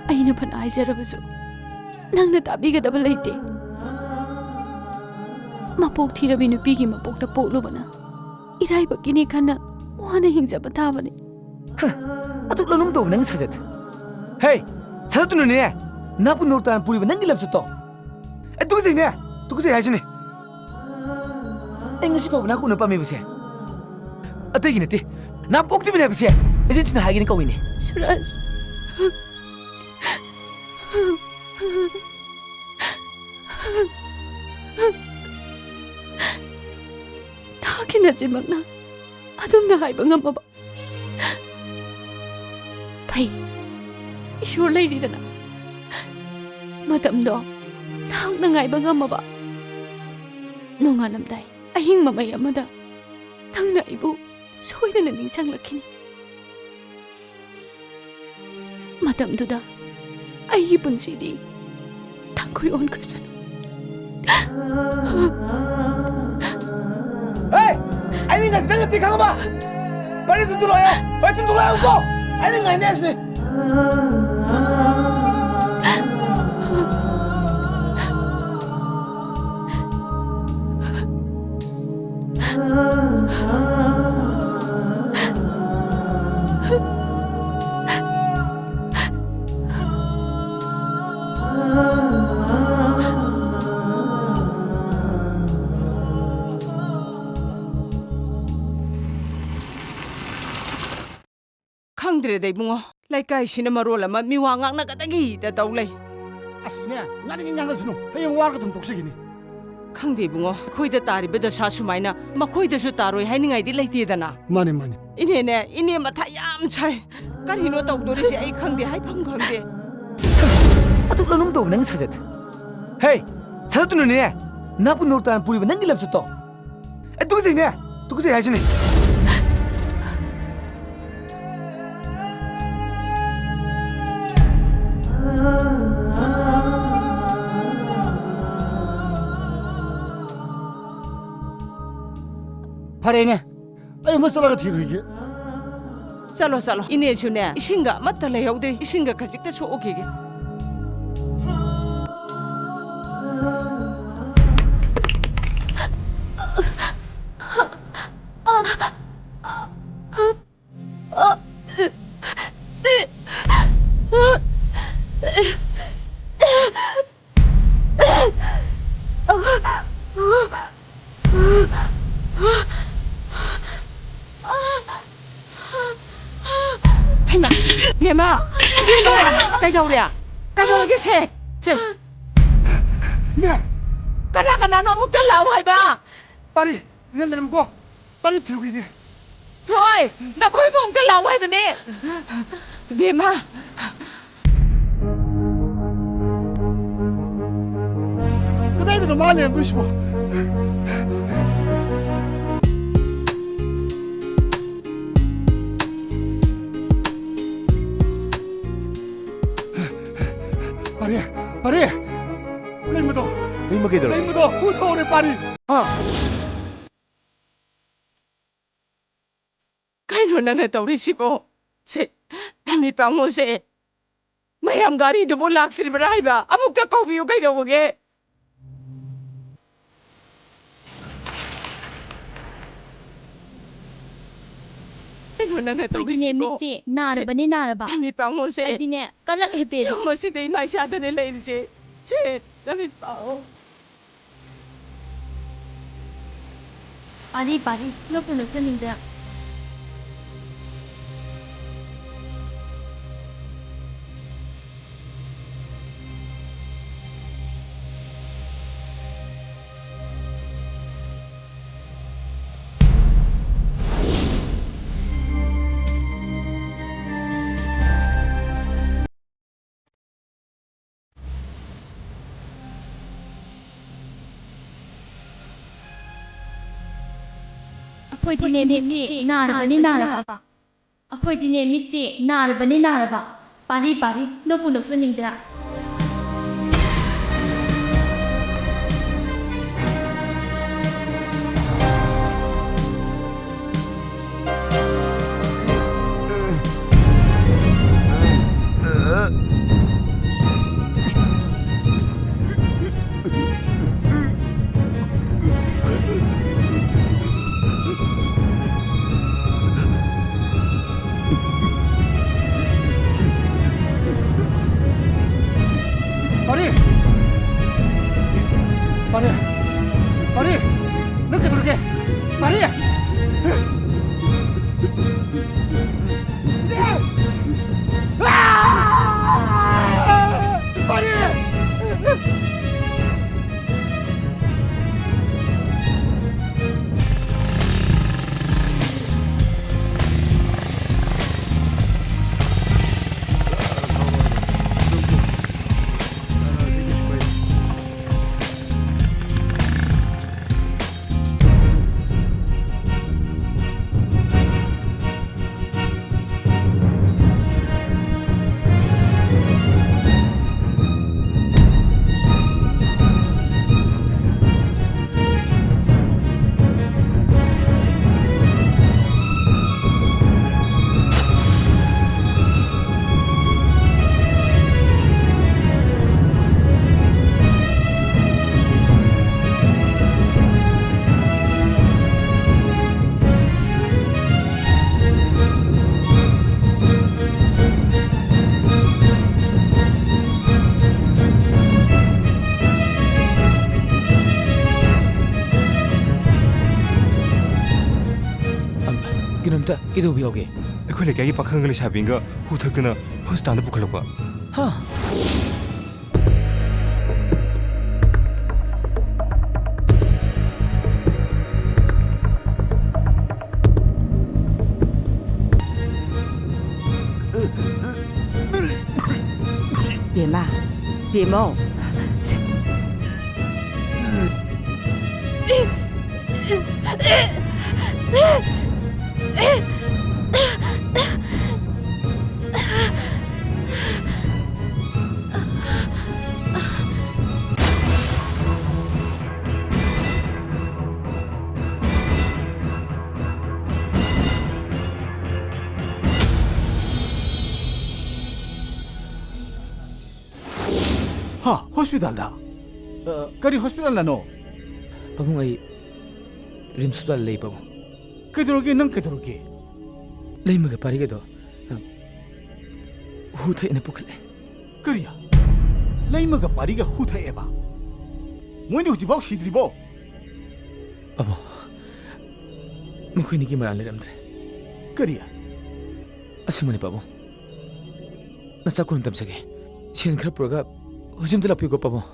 ꯑꯩꯅ ꯐꯅ ꯍꯥꯏꯖꯔꯕꯁꯨ, ꯅꯪꯅ ꯇꯥꯕꯤꯒꯗꯕ ꯂꯩꯇꯦ꯫ ꯃꯄꯣꯛ ꯊꯤꯔꯕꯤ ꯅꯨꯄꯤꯒꯤ ꯃꯄꯣꯛꯇ ꯄꯣꯛꯂꯨꯕꯅ ꯏꯔꯥꯏꯕꯛꯀꯤꯅꯤ ꯈꯟꯅ ꯋꯥꯅ ꯍꯤꯡꯖꯕ ꯇꯥꯕꯅꯤ꯫ ꯍ, ꯑꯗꯨꯛ ꯂꯧꯅꯨꯡ ꯇꯧꯕ ꯅꯪ ꯁꯥꯖꯠ꯫ ꯍꯦ, ꯁꯥꯖꯠꯇꯨꯅꯅꯦ, ꯅꯥꯄꯨ ꯅꯣꯔ ꯇꯥꯅ ꯄꯨꯔꯤꯕ ꯅꯪꯒꯤ ꯂꯝꯆꯠꯇꯣ꯫ ꯑꯦ, ꯇꯨꯀꯠꯆꯩꯅꯦ, ꯇꯨꯀꯠꯆꯩ ꯍꯥꯏꯁꯤꯅꯦ꯫ ꯑꯩ ꯉꯁꯤ ꯐꯥꯎꯕ ꯅꯥꯀꯣꯡꯅ ꯄꯥꯝꯃꯤꯕꯁꯦ ꯑꯇꯩꯒꯤ ꯅꯠꯇꯦ, ꯅꯥꯄꯣꯛꯇꯤꯕꯤꯅꯦ ꯍꯥꯏꯕꯁꯦ ꯑꯦꯖꯦꯟꯁꯤꯅ ꯍꯥꯏꯒꯅꯤ ꯀꯧꯏꯅꯦ꯫ ꯁꯨꯔꯖ꯫ ꯅꯍꯥꯛꯀꯤ ꯅꯆꯤꯟꯃꯛꯅ ꯑꯗꯨꯝꯅ ꯍꯥꯏꯕ ꯉꯝꯃꯕ? ꯐꯩ, ꯏꯁꯣꯔ ꯂꯩꯔꯤꯗꯅ꯫ ꯃꯇꯝꯗꯣ ꯅꯍꯥꯛꯅ ꯉꯥꯏꯕ ꯉꯝꯃꯕ? ꯅꯣꯡꯉꯥꯜꯂꯝꯗꯥꯏ ꯑꯍꯤꯡ ꯃꯃꯩ ꯑꯃꯗ ꯅꯪꯅ ꯑꯩꯕꯨ ꯁꯣꯏꯗꯅ ꯅꯤꯡꯁꯤꯡꯂꯛꯈꯤꯅꯤ꯫ ꯃꯇꯝꯗꯨꯗ ꯑꯩꯒꯤ ꯄꯨꯟꯁꯤꯗꯤ ꯊꯥꯡꯈꯨꯏ ꯑꯣꯟꯈ꯭ꯔꯁꯅꯨ꯫ ꯍꯦ! ꯑꯩ ꯉꯁꯤ ꯅꯪ ꯅꯠꯇꯦ ꯈꯪꯉꯕ? ꯄꯥꯔꯤ, ꯇꯨꯝꯊꯣꯛꯂꯛꯑꯣ꯫ ꯄꯥꯔꯤ, ꯇꯨꯝꯊꯣꯛꯂꯛꯑꯣꯀꯣ꯫ ꯑꯩꯅ ꯉꯥꯏꯅꯔꯤꯁꯤꯅꯦ꯫ ꯈꯪꯗ꯭ꯔꯦꯗ, ꯏꯕꯨꯡꯉꯣ꯫ ꯂꯩꯀꯥꯏꯁꯤꯅ ꯃꯔꯣꯜ ꯑꯃ ꯃꯤꯋꯥ ꯉꯥꯡꯅꯒꯗꯒꯤꯗ ꯇꯧ ꯂꯩ꯫ ꯑꯁ, ꯏꯅꯦ, ꯉꯥꯡꯅꯤꯡꯉꯤ ꯉꯥꯡꯉꯁꯅꯨ꯫ ꯍꯌꯦꯡ ꯋꯥꯔꯒ ꯑꯗꯨꯝ ꯇꯣꯛꯆꯈꯤꯅꯤ꯫ ꯈꯪꯗꯦ, ꯏꯕꯨꯡꯉꯣ꯫ ꯑꯩꯈꯣꯏꯗ ꯇꯥꯔꯤꯕ ꯗꯁꯥ ꯁꯨꯃꯥꯏꯅ ꯃꯈꯣꯏꯗꯁꯨ ꯇꯥꯔꯣꯏ ꯍꯥꯏꯅꯤꯡꯉꯥꯏꯗꯤ ꯂꯩꯇꯦꯗꯅ꯫ ꯃꯥꯅꯦ, ꯃꯥꯅꯦ꯫ ꯏꯅꯦꯅꯦ, ꯏꯅꯦ ꯃꯊꯥ ꯌꯥꯝ ꯁꯥꯏ꯫ ꯀꯔꯤꯅꯣ ꯇꯧꯗꯣꯔꯤꯁꯦ? ꯑꯩ ꯈꯪꯗꯦ, ꯍꯥꯏꯐꯝ ꯈꯪꯗꯦ꯫ ꯑꯗꯨꯛ ꯂꯅꯨꯝ ꯇꯧꯕ ꯅꯪ ꯁꯥꯖꯠ꯫ ꯍꯦ, ꯁꯥꯖꯠꯇꯨꯅꯅꯦ, ꯅꯥꯄꯨ ꯅꯣꯔ ꯇꯥꯅ ꯄꯨꯔꯤꯕ ꯅꯪꯒꯤ ꯂꯝꯆꯠꯇꯣ꯫ ꯑꯦ, ꯇꯨꯀꯠꯆꯩꯅꯦ! ꯇꯨꯀꯠꯆꯩ ꯍꯥꯏꯁꯤꯅꯤ! ꯐꯔꯦꯅꯦ, ꯑꯩ ꯑꯃꯨꯛ ꯆꯠꯂꯒ ꯊꯤꯔꯨꯈꯤꯒꯦ꯫ ꯆꯠꯂꯣ, ꯆꯠꯂꯣ꯫ ꯏꯅꯦꯁꯨꯅꯦ, ꯏꯁꯤꯡꯒ ꯑꯃꯠꯇ ꯂꯩꯍꯧꯗ꯭ꯔꯤ꯫ ꯏꯁꯤꯡꯒ ꯈꯖꯤꯛꯇ ꯁꯣꯛꯎꯈꯤꯒꯦ꯫ ꯍꯩꯃꯥ! ꯕꯦꯝꯃ! ꯕꯦꯝꯃ! ꯀꯩꯗꯧꯔꯦ? ꯀꯩꯗꯧꯔꯒꯦ ꯁꯦ? ꯁꯦ! ꯏꯃꯥ! ꯀꯅꯥ ꯀꯅꯥꯅꯣ ꯑꯃꯨꯛꯇ ꯂꯥꯛꯑꯣ ꯍꯥꯏꯕ? ꯄꯥꯔꯤ! ꯅꯪ ꯂꯩꯔꯝꯃꯨꯀꯣ! ꯄꯥꯔꯤ ꯊꯤꯔꯨꯈꯤꯒꯦ꯫ ꯊꯣꯏ! ꯅꯈꯣꯏꯕꯨ ꯑꯃꯨꯛꯇ ꯂꯥꯛꯑꯣ ꯍꯥꯏꯕꯅꯦ! ꯕꯦꯝꯃ! ꯀꯗꯥꯏꯗꯅꯣ ꯃꯥ ꯂꯩꯔꯝꯗꯣꯏꯁꯤꯕꯣ? ꯄꯥꯔꯤ! ꯄꯥꯔꯤ! ꯂꯩꯃꯗꯣ! ꯂꯩꯃ ꯀꯩꯗꯧꯔꯒꯦ? ꯂꯩꯃꯗꯣ! ꯍꯨ ꯊꯣꯛꯍꯧꯔꯦ, ꯄꯥꯔꯤ! ꯍꯥ? ꯀꯩꯅꯣ ꯅꯪꯅ ꯇꯧꯔꯤꯁꯤꯕꯣ? ꯁꯦ, ꯅꯨꯃꯤꯠ ꯄꯥꯉꯣꯁꯦ, ꯃꯌꯥꯝ ꯒꯥꯔꯤꯗꯨꯕꯨ ꯂꯥꯛꯇ꯭ꯔꯤꯕ꯭ꯔꯥ ꯍꯥꯏꯕ? ꯑꯃꯨꯛꯇ ꯀꯧꯕꯤꯌꯨ ꯀꯩꯗꯧꯕꯒꯦ? ꯀꯩꯅꯣ ꯅꯪꯅ ꯑꯩꯈꯣꯏꯗꯤꯅꯦ, ꯇꯧꯔꯤꯁꯤꯕꯣ? ꯃꯤꯠꯁꯦ ꯅꯥꯔꯕꯅꯦ, ꯁꯦ, ꯅꯥꯔꯕ꯫ ꯅꯨꯃꯤꯠ ꯄꯥꯉꯣꯁꯦ, ꯑꯩꯗꯤꯅꯦ, ꯀꯂꯛ ꯍꯤꯞꯄꯦ꯫ ꯌꯨꯝ ꯑꯁꯤꯗ ꯏꯃꯥ ꯏꯆꯥꯗꯅꯦ ꯂꯩꯔꯤꯁꯦ꯫ ꯁꯦ, ꯅꯨꯃꯤꯠ ꯄꯥꯉꯣ꯫ ꯄꯥꯔꯤ, ꯄꯥꯔꯤ, ꯅꯣꯛꯄꯨ ꯅꯣꯛꯆꯅꯤꯡꯗꯦ꯫ ꯑꯩꯈꯣꯏꯗꯤꯅꯦ, ꯃꯤꯠꯁꯦ ꯅꯥꯔꯕꯅꯤ, ꯅꯥꯔꯕ꯫ ꯑꯩꯈꯣꯏꯗꯤꯅꯦ, ꯃꯤꯠꯁꯦ ꯅꯥꯔꯕꯅꯤ, ꯅꯥꯔꯕ꯫ ꯄꯥꯔꯤ, ꯄꯥꯔꯤ, ꯅꯣꯛꯄꯨ ꯅꯣꯛꯆꯅꯤꯡꯗ꯭ꯔꯥ? ꯄꯥꯔꯤ! ꯄꯥꯔꯤ! ꯄꯥꯔꯤ! ꯅꯪ ꯀꯩꯗꯧꯔꯒꯦ? ꯄꯥꯔꯤ! ꯄꯥꯔꯤ! ꯀꯩꯅꯣꯝꯇ ꯀꯩꯗꯧꯕ ꯌꯥꯎꯒꯦ? ꯑꯩꯈꯣꯏ ꯂꯩꯀꯥꯏꯒꯤ ꯄꯥꯈꯪꯒ ꯂꯩꯁꯥꯕꯤꯒ ꯍꯨ ꯊꯛꯇꯅ ꯍꯣꯁꯄꯤꯇꯥꯜꯗ ꯄꯨꯈꯠꯂꯛꯄ꯫ ꯍꯥ? ꯕꯦꯝꯃ, ꯕꯦꯝꯃꯧ꯫ ꯍꯥ, ꯍꯣꯁꯄꯤꯇꯥꯜꯗ? ꯑ, ꯀꯔꯤ ꯍꯣꯁꯄꯤꯇꯥꯜꯗꯅꯣ? ꯄꯥꯕꯨꯡ, ꯑꯩ ꯔꯤꯝꯁ ꯍꯣꯁꯄꯤꯇꯥꯜꯗ ꯂꯩ, ꯄꯥꯕꯨꯡ꯫ ꯀꯩꯗꯧꯔꯒꯦ? ꯅꯪ ꯀꯩꯗꯧꯔꯒꯦ? ꯂꯩꯃꯒ ꯄꯥꯔꯤꯒꯗꯣ, ꯑ, ꯍꯨ ꯊꯛꯑꯦꯅ ꯄꯨꯈꯠꯂꯦ꯫ ꯀꯔꯤ? ꯂꯩꯃꯒ ꯄꯥꯔꯤꯒ ꯍꯨ ꯊꯛꯑꯦꯕ? ꯃꯣꯏꯅꯤ ꯍꯧꯖꯤꯛꯐꯥꯎ ꯁꯤꯗ꯭ꯔꯤꯕꯣ? ꯄꯥꯕꯨꯡ, ꯃꯈꯣꯏꯅꯤꯒꯤ ꯃꯔꯥꯜ ꯂꯩꯔꯝꯗ꯭ꯔꯦ꯫ ꯀꯔꯤ? ꯑꯁꯦꯡꯕꯅꯤ, ꯄꯥꯕꯨꯡ꯫ ꯅꯆꯥ ꯀꯣꯟꯅ ꯇꯝꯖꯒꯦ꯫ ꯁꯦꯟ ꯈꯔ ꯄꯨꯔꯒ ꯍꯧꯖꯤꯛ ꯑꯝꯇ ꯂꯥꯛꯄꯤꯌꯨꯀꯣ, ꯄꯥꯕꯨꯡ꯫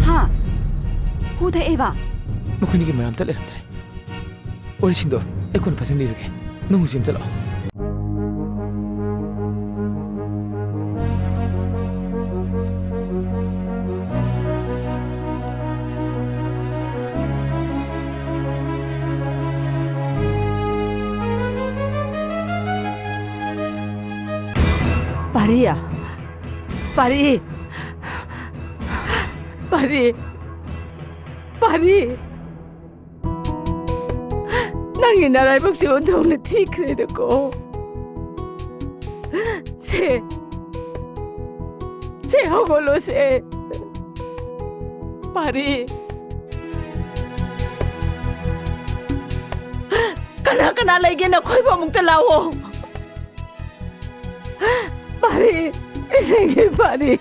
ꯍꯥ? ꯍꯨ ꯊꯛꯑꯦꯕ? ꯃꯈꯣꯏꯅꯤꯒꯤ ꯃꯔꯥꯜ ꯑꯝꯇ ꯂꯩꯔꯝꯗ꯭ꯔꯦ꯫ ꯋꯥꯔꯤꯁꯤꯡꯗꯣ ꯑꯩ ꯀꯣꯟꯅ ꯐꯖꯅ ꯂꯤꯔꯒꯦ꯫ ꯅꯪ ꯍꯧꯖꯤꯛ ꯑꯝꯇ ꯂꯥꯛꯑꯣ꯫ ꯄꯥꯔꯤ! ꯄꯥꯔꯤ! ꯄꯥꯔꯤ! ꯄꯥꯔꯤ! ꯅꯪꯒꯤ ꯅꯔꯥꯏꯕꯛꯁꯦ ꯑꯣꯟꯊꯣꯛꯅ ꯊꯤꯈ꯭ꯔꯦꯗꯀꯣ꯫ ꯁꯦ, ꯁꯦ, ꯍꯧꯒꯠꯂꯣ, ꯁꯦ꯫ ꯄꯥꯔꯤ꯫ ꯀꯅꯥ ꯀꯅꯥ ꯂꯩꯒꯦ? ꯅꯈꯣꯏꯕꯨ ꯑꯃꯨꯛꯇ ꯂꯥꯛꯑꯣ꯫ ꯄꯥꯔꯤ, ꯏꯆꯦꯒꯤ ꯄꯥꯔꯤ꯫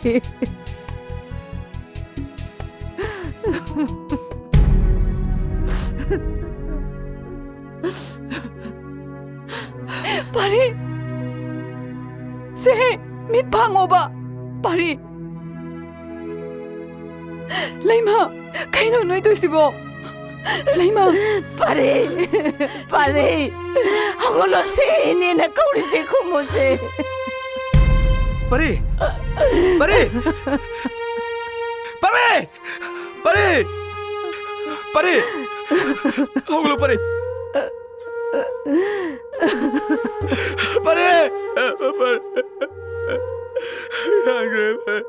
ꯄꯥꯔꯤ! ꯁꯦ, ꯃꯤꯠ ꯐꯥꯡꯉꯣꯕ! ꯄꯥꯔꯤ! ꯂꯩꯃ! ꯀꯩꯅꯣ ꯅꯣꯏ ꯇꯧꯏꯁꯤꯕꯣ? ꯂꯩꯃ! ꯄꯥꯔꯤ! ꯄꯥꯔꯤ! ꯍꯧꯒꯠꯂꯣ, ꯁꯦ, ꯏꯅꯦꯅ ꯀꯧꯔꯤꯁꯦ ꯈꯨꯝꯃꯣꯁꯦ꯫ ꯄꯥꯔꯤ! ꯄꯥꯔꯤ! ꯄꯥꯔꯤ! ꯄꯥꯔꯤ! ꯄꯥꯔꯤ! ꯍꯧꯒꯠꯂꯣ, ꯄꯥꯔꯤ! ꯄꯥꯔꯤ! ꯄꯥꯔꯤ! ꯌꯥꯈ꯭ꯔꯦ, ꯄꯥꯔꯤ!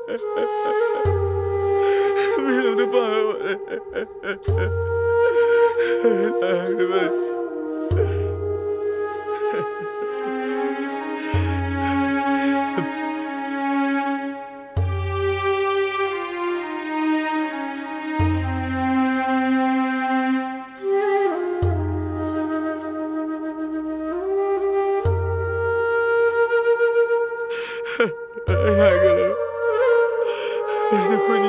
ꯃꯤꯠ ꯑꯝꯇ ꯄꯥꯡꯉꯣ, ꯄꯥꯔꯤ! ꯌꯥꯈ꯭ꯔꯦ, ꯄꯥꯔꯤ! ꯁꯨꯔꯖ꯫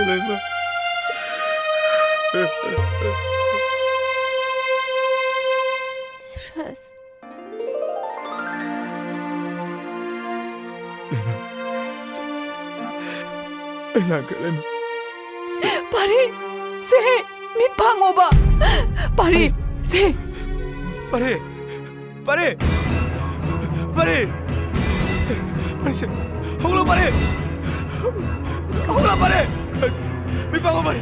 ꯂꯩꯃ꯫ ꯑꯩ ꯂꯥꯛꯈ꯭ꯔꯦ, ꯂꯩꯃ꯫ ꯄꯥꯔꯤ! ꯁꯦ! ꯃꯤꯠ ꯐꯥꯡꯉꯣꯕ! ꯄꯥꯔꯤ! ꯁꯦ! ꯄꯥꯔꯤ! ꯄꯥꯔꯤ! ꯄꯥꯔꯤ! ꯄꯥꯔꯤ, ꯁꯦ! ꯍꯧꯒꯠꯂꯣ, ꯄꯥꯔꯤ! ꯍꯧꯒꯠꯂꯣ, ꯄꯥꯔꯤ! ꯃꯤꯠ ꯄꯥꯡꯉꯣ, ꯄꯥꯔꯤ!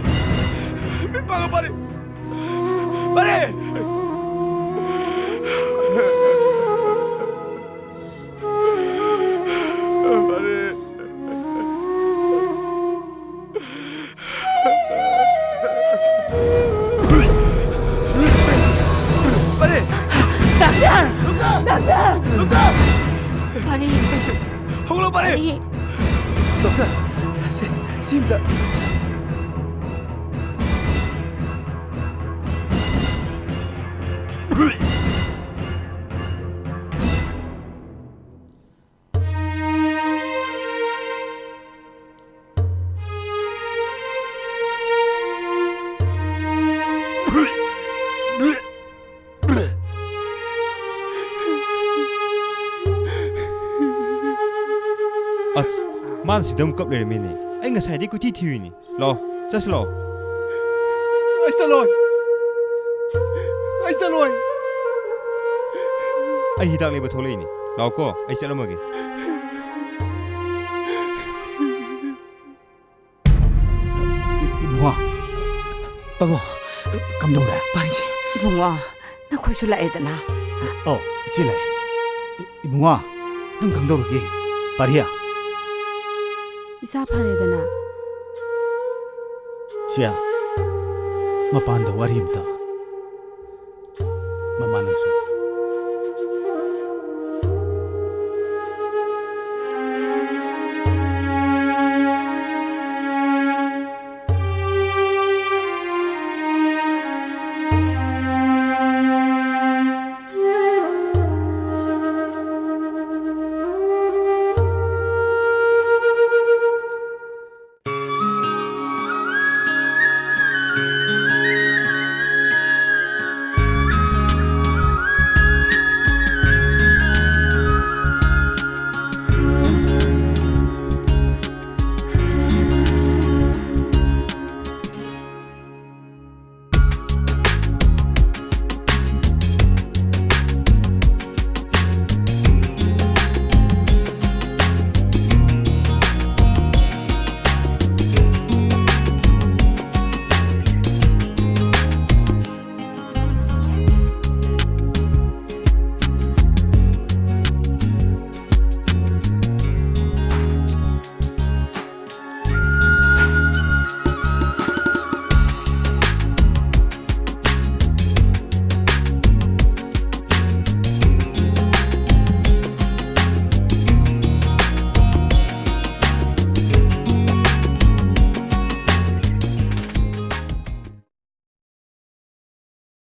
ꯃꯤꯠ ꯄꯥꯡꯉꯣ, ꯄꯥꯔꯤ! ꯄꯥꯔꯤ! ꯄꯥꯔꯤ! ꯄꯥꯔꯤ! ꯗꯥꯛꯇꯔ! ꯗꯥꯛꯇꯔ! ꯗꯥꯛꯇꯔ! ꯗꯥꯛꯇꯔ! ꯄꯥꯔꯤ! ꯍꯧꯒꯠꯂꯣ, ꯄꯥꯔꯤ! ꯄꯥꯔꯤ! ꯗꯥꯛꯇꯔ! ꯁꯤ, ꯁꯤ ꯑꯝꯇ꯫ ꯑꯁ, ꯃꯥꯅ ꯁꯤꯗ ꯑꯃꯨꯛ ꯀꯞ ꯂꯩꯔꯝꯃꯦꯅꯦ꯫ ꯑꯩ ꯉꯁꯥꯏꯗꯩ ꯀꯣꯏꯊꯤ ꯊꯤꯔꯨꯏꯅꯦ꯫ ꯂꯥꯛꯑꯣ, ꯆꯠꯁꯤ ꯂꯥꯛꯑꯣ꯫ ꯑꯩ ꯆꯠꯂꯣꯏ꯫ ꯑꯩ ꯆꯠꯂꯣꯏ꯫ ꯑꯩ ꯍꯤꯗꯥꯛ ꯂꯩꯕ ꯊꯣꯛꯂꯛꯏꯅꯦ꯫ ꯂꯥꯛꯑꯣꯀꯣ, ꯑꯩ ꯆꯠꯂꯝꯃꯒꯦ꯫ ꯏ-, ꯏꯕꯨꯡꯉꯣ꯫ ꯄꯥꯕꯨꯡ꯫ ꯀꯝꯗꯧꯔꯦ? ꯄꯥꯔꯤꯁꯦ꯫ ꯏꯕꯨꯡꯉꯣ, ꯅꯈꯣꯏꯁꯨ ꯂꯥꯛꯑꯦꯗꯅ꯫ ꯑꯧ, ꯏꯆꯦ ꯂꯥꯛꯑꯦ꯫ ꯏ-, ꯏꯕꯨꯡꯉꯣ, ꯅꯪ ꯀꯝꯗꯧꯔꯒꯦ? ꯄꯥꯔꯤ꯫ ꯏꯁꯥ ꯐꯔꯦꯗꯅ꯫ ꯁꯤꯌꯥ, ꯃꯄꯥꯟꯗ ꯋꯥꯔꯤ ꯑꯝꯇ꯫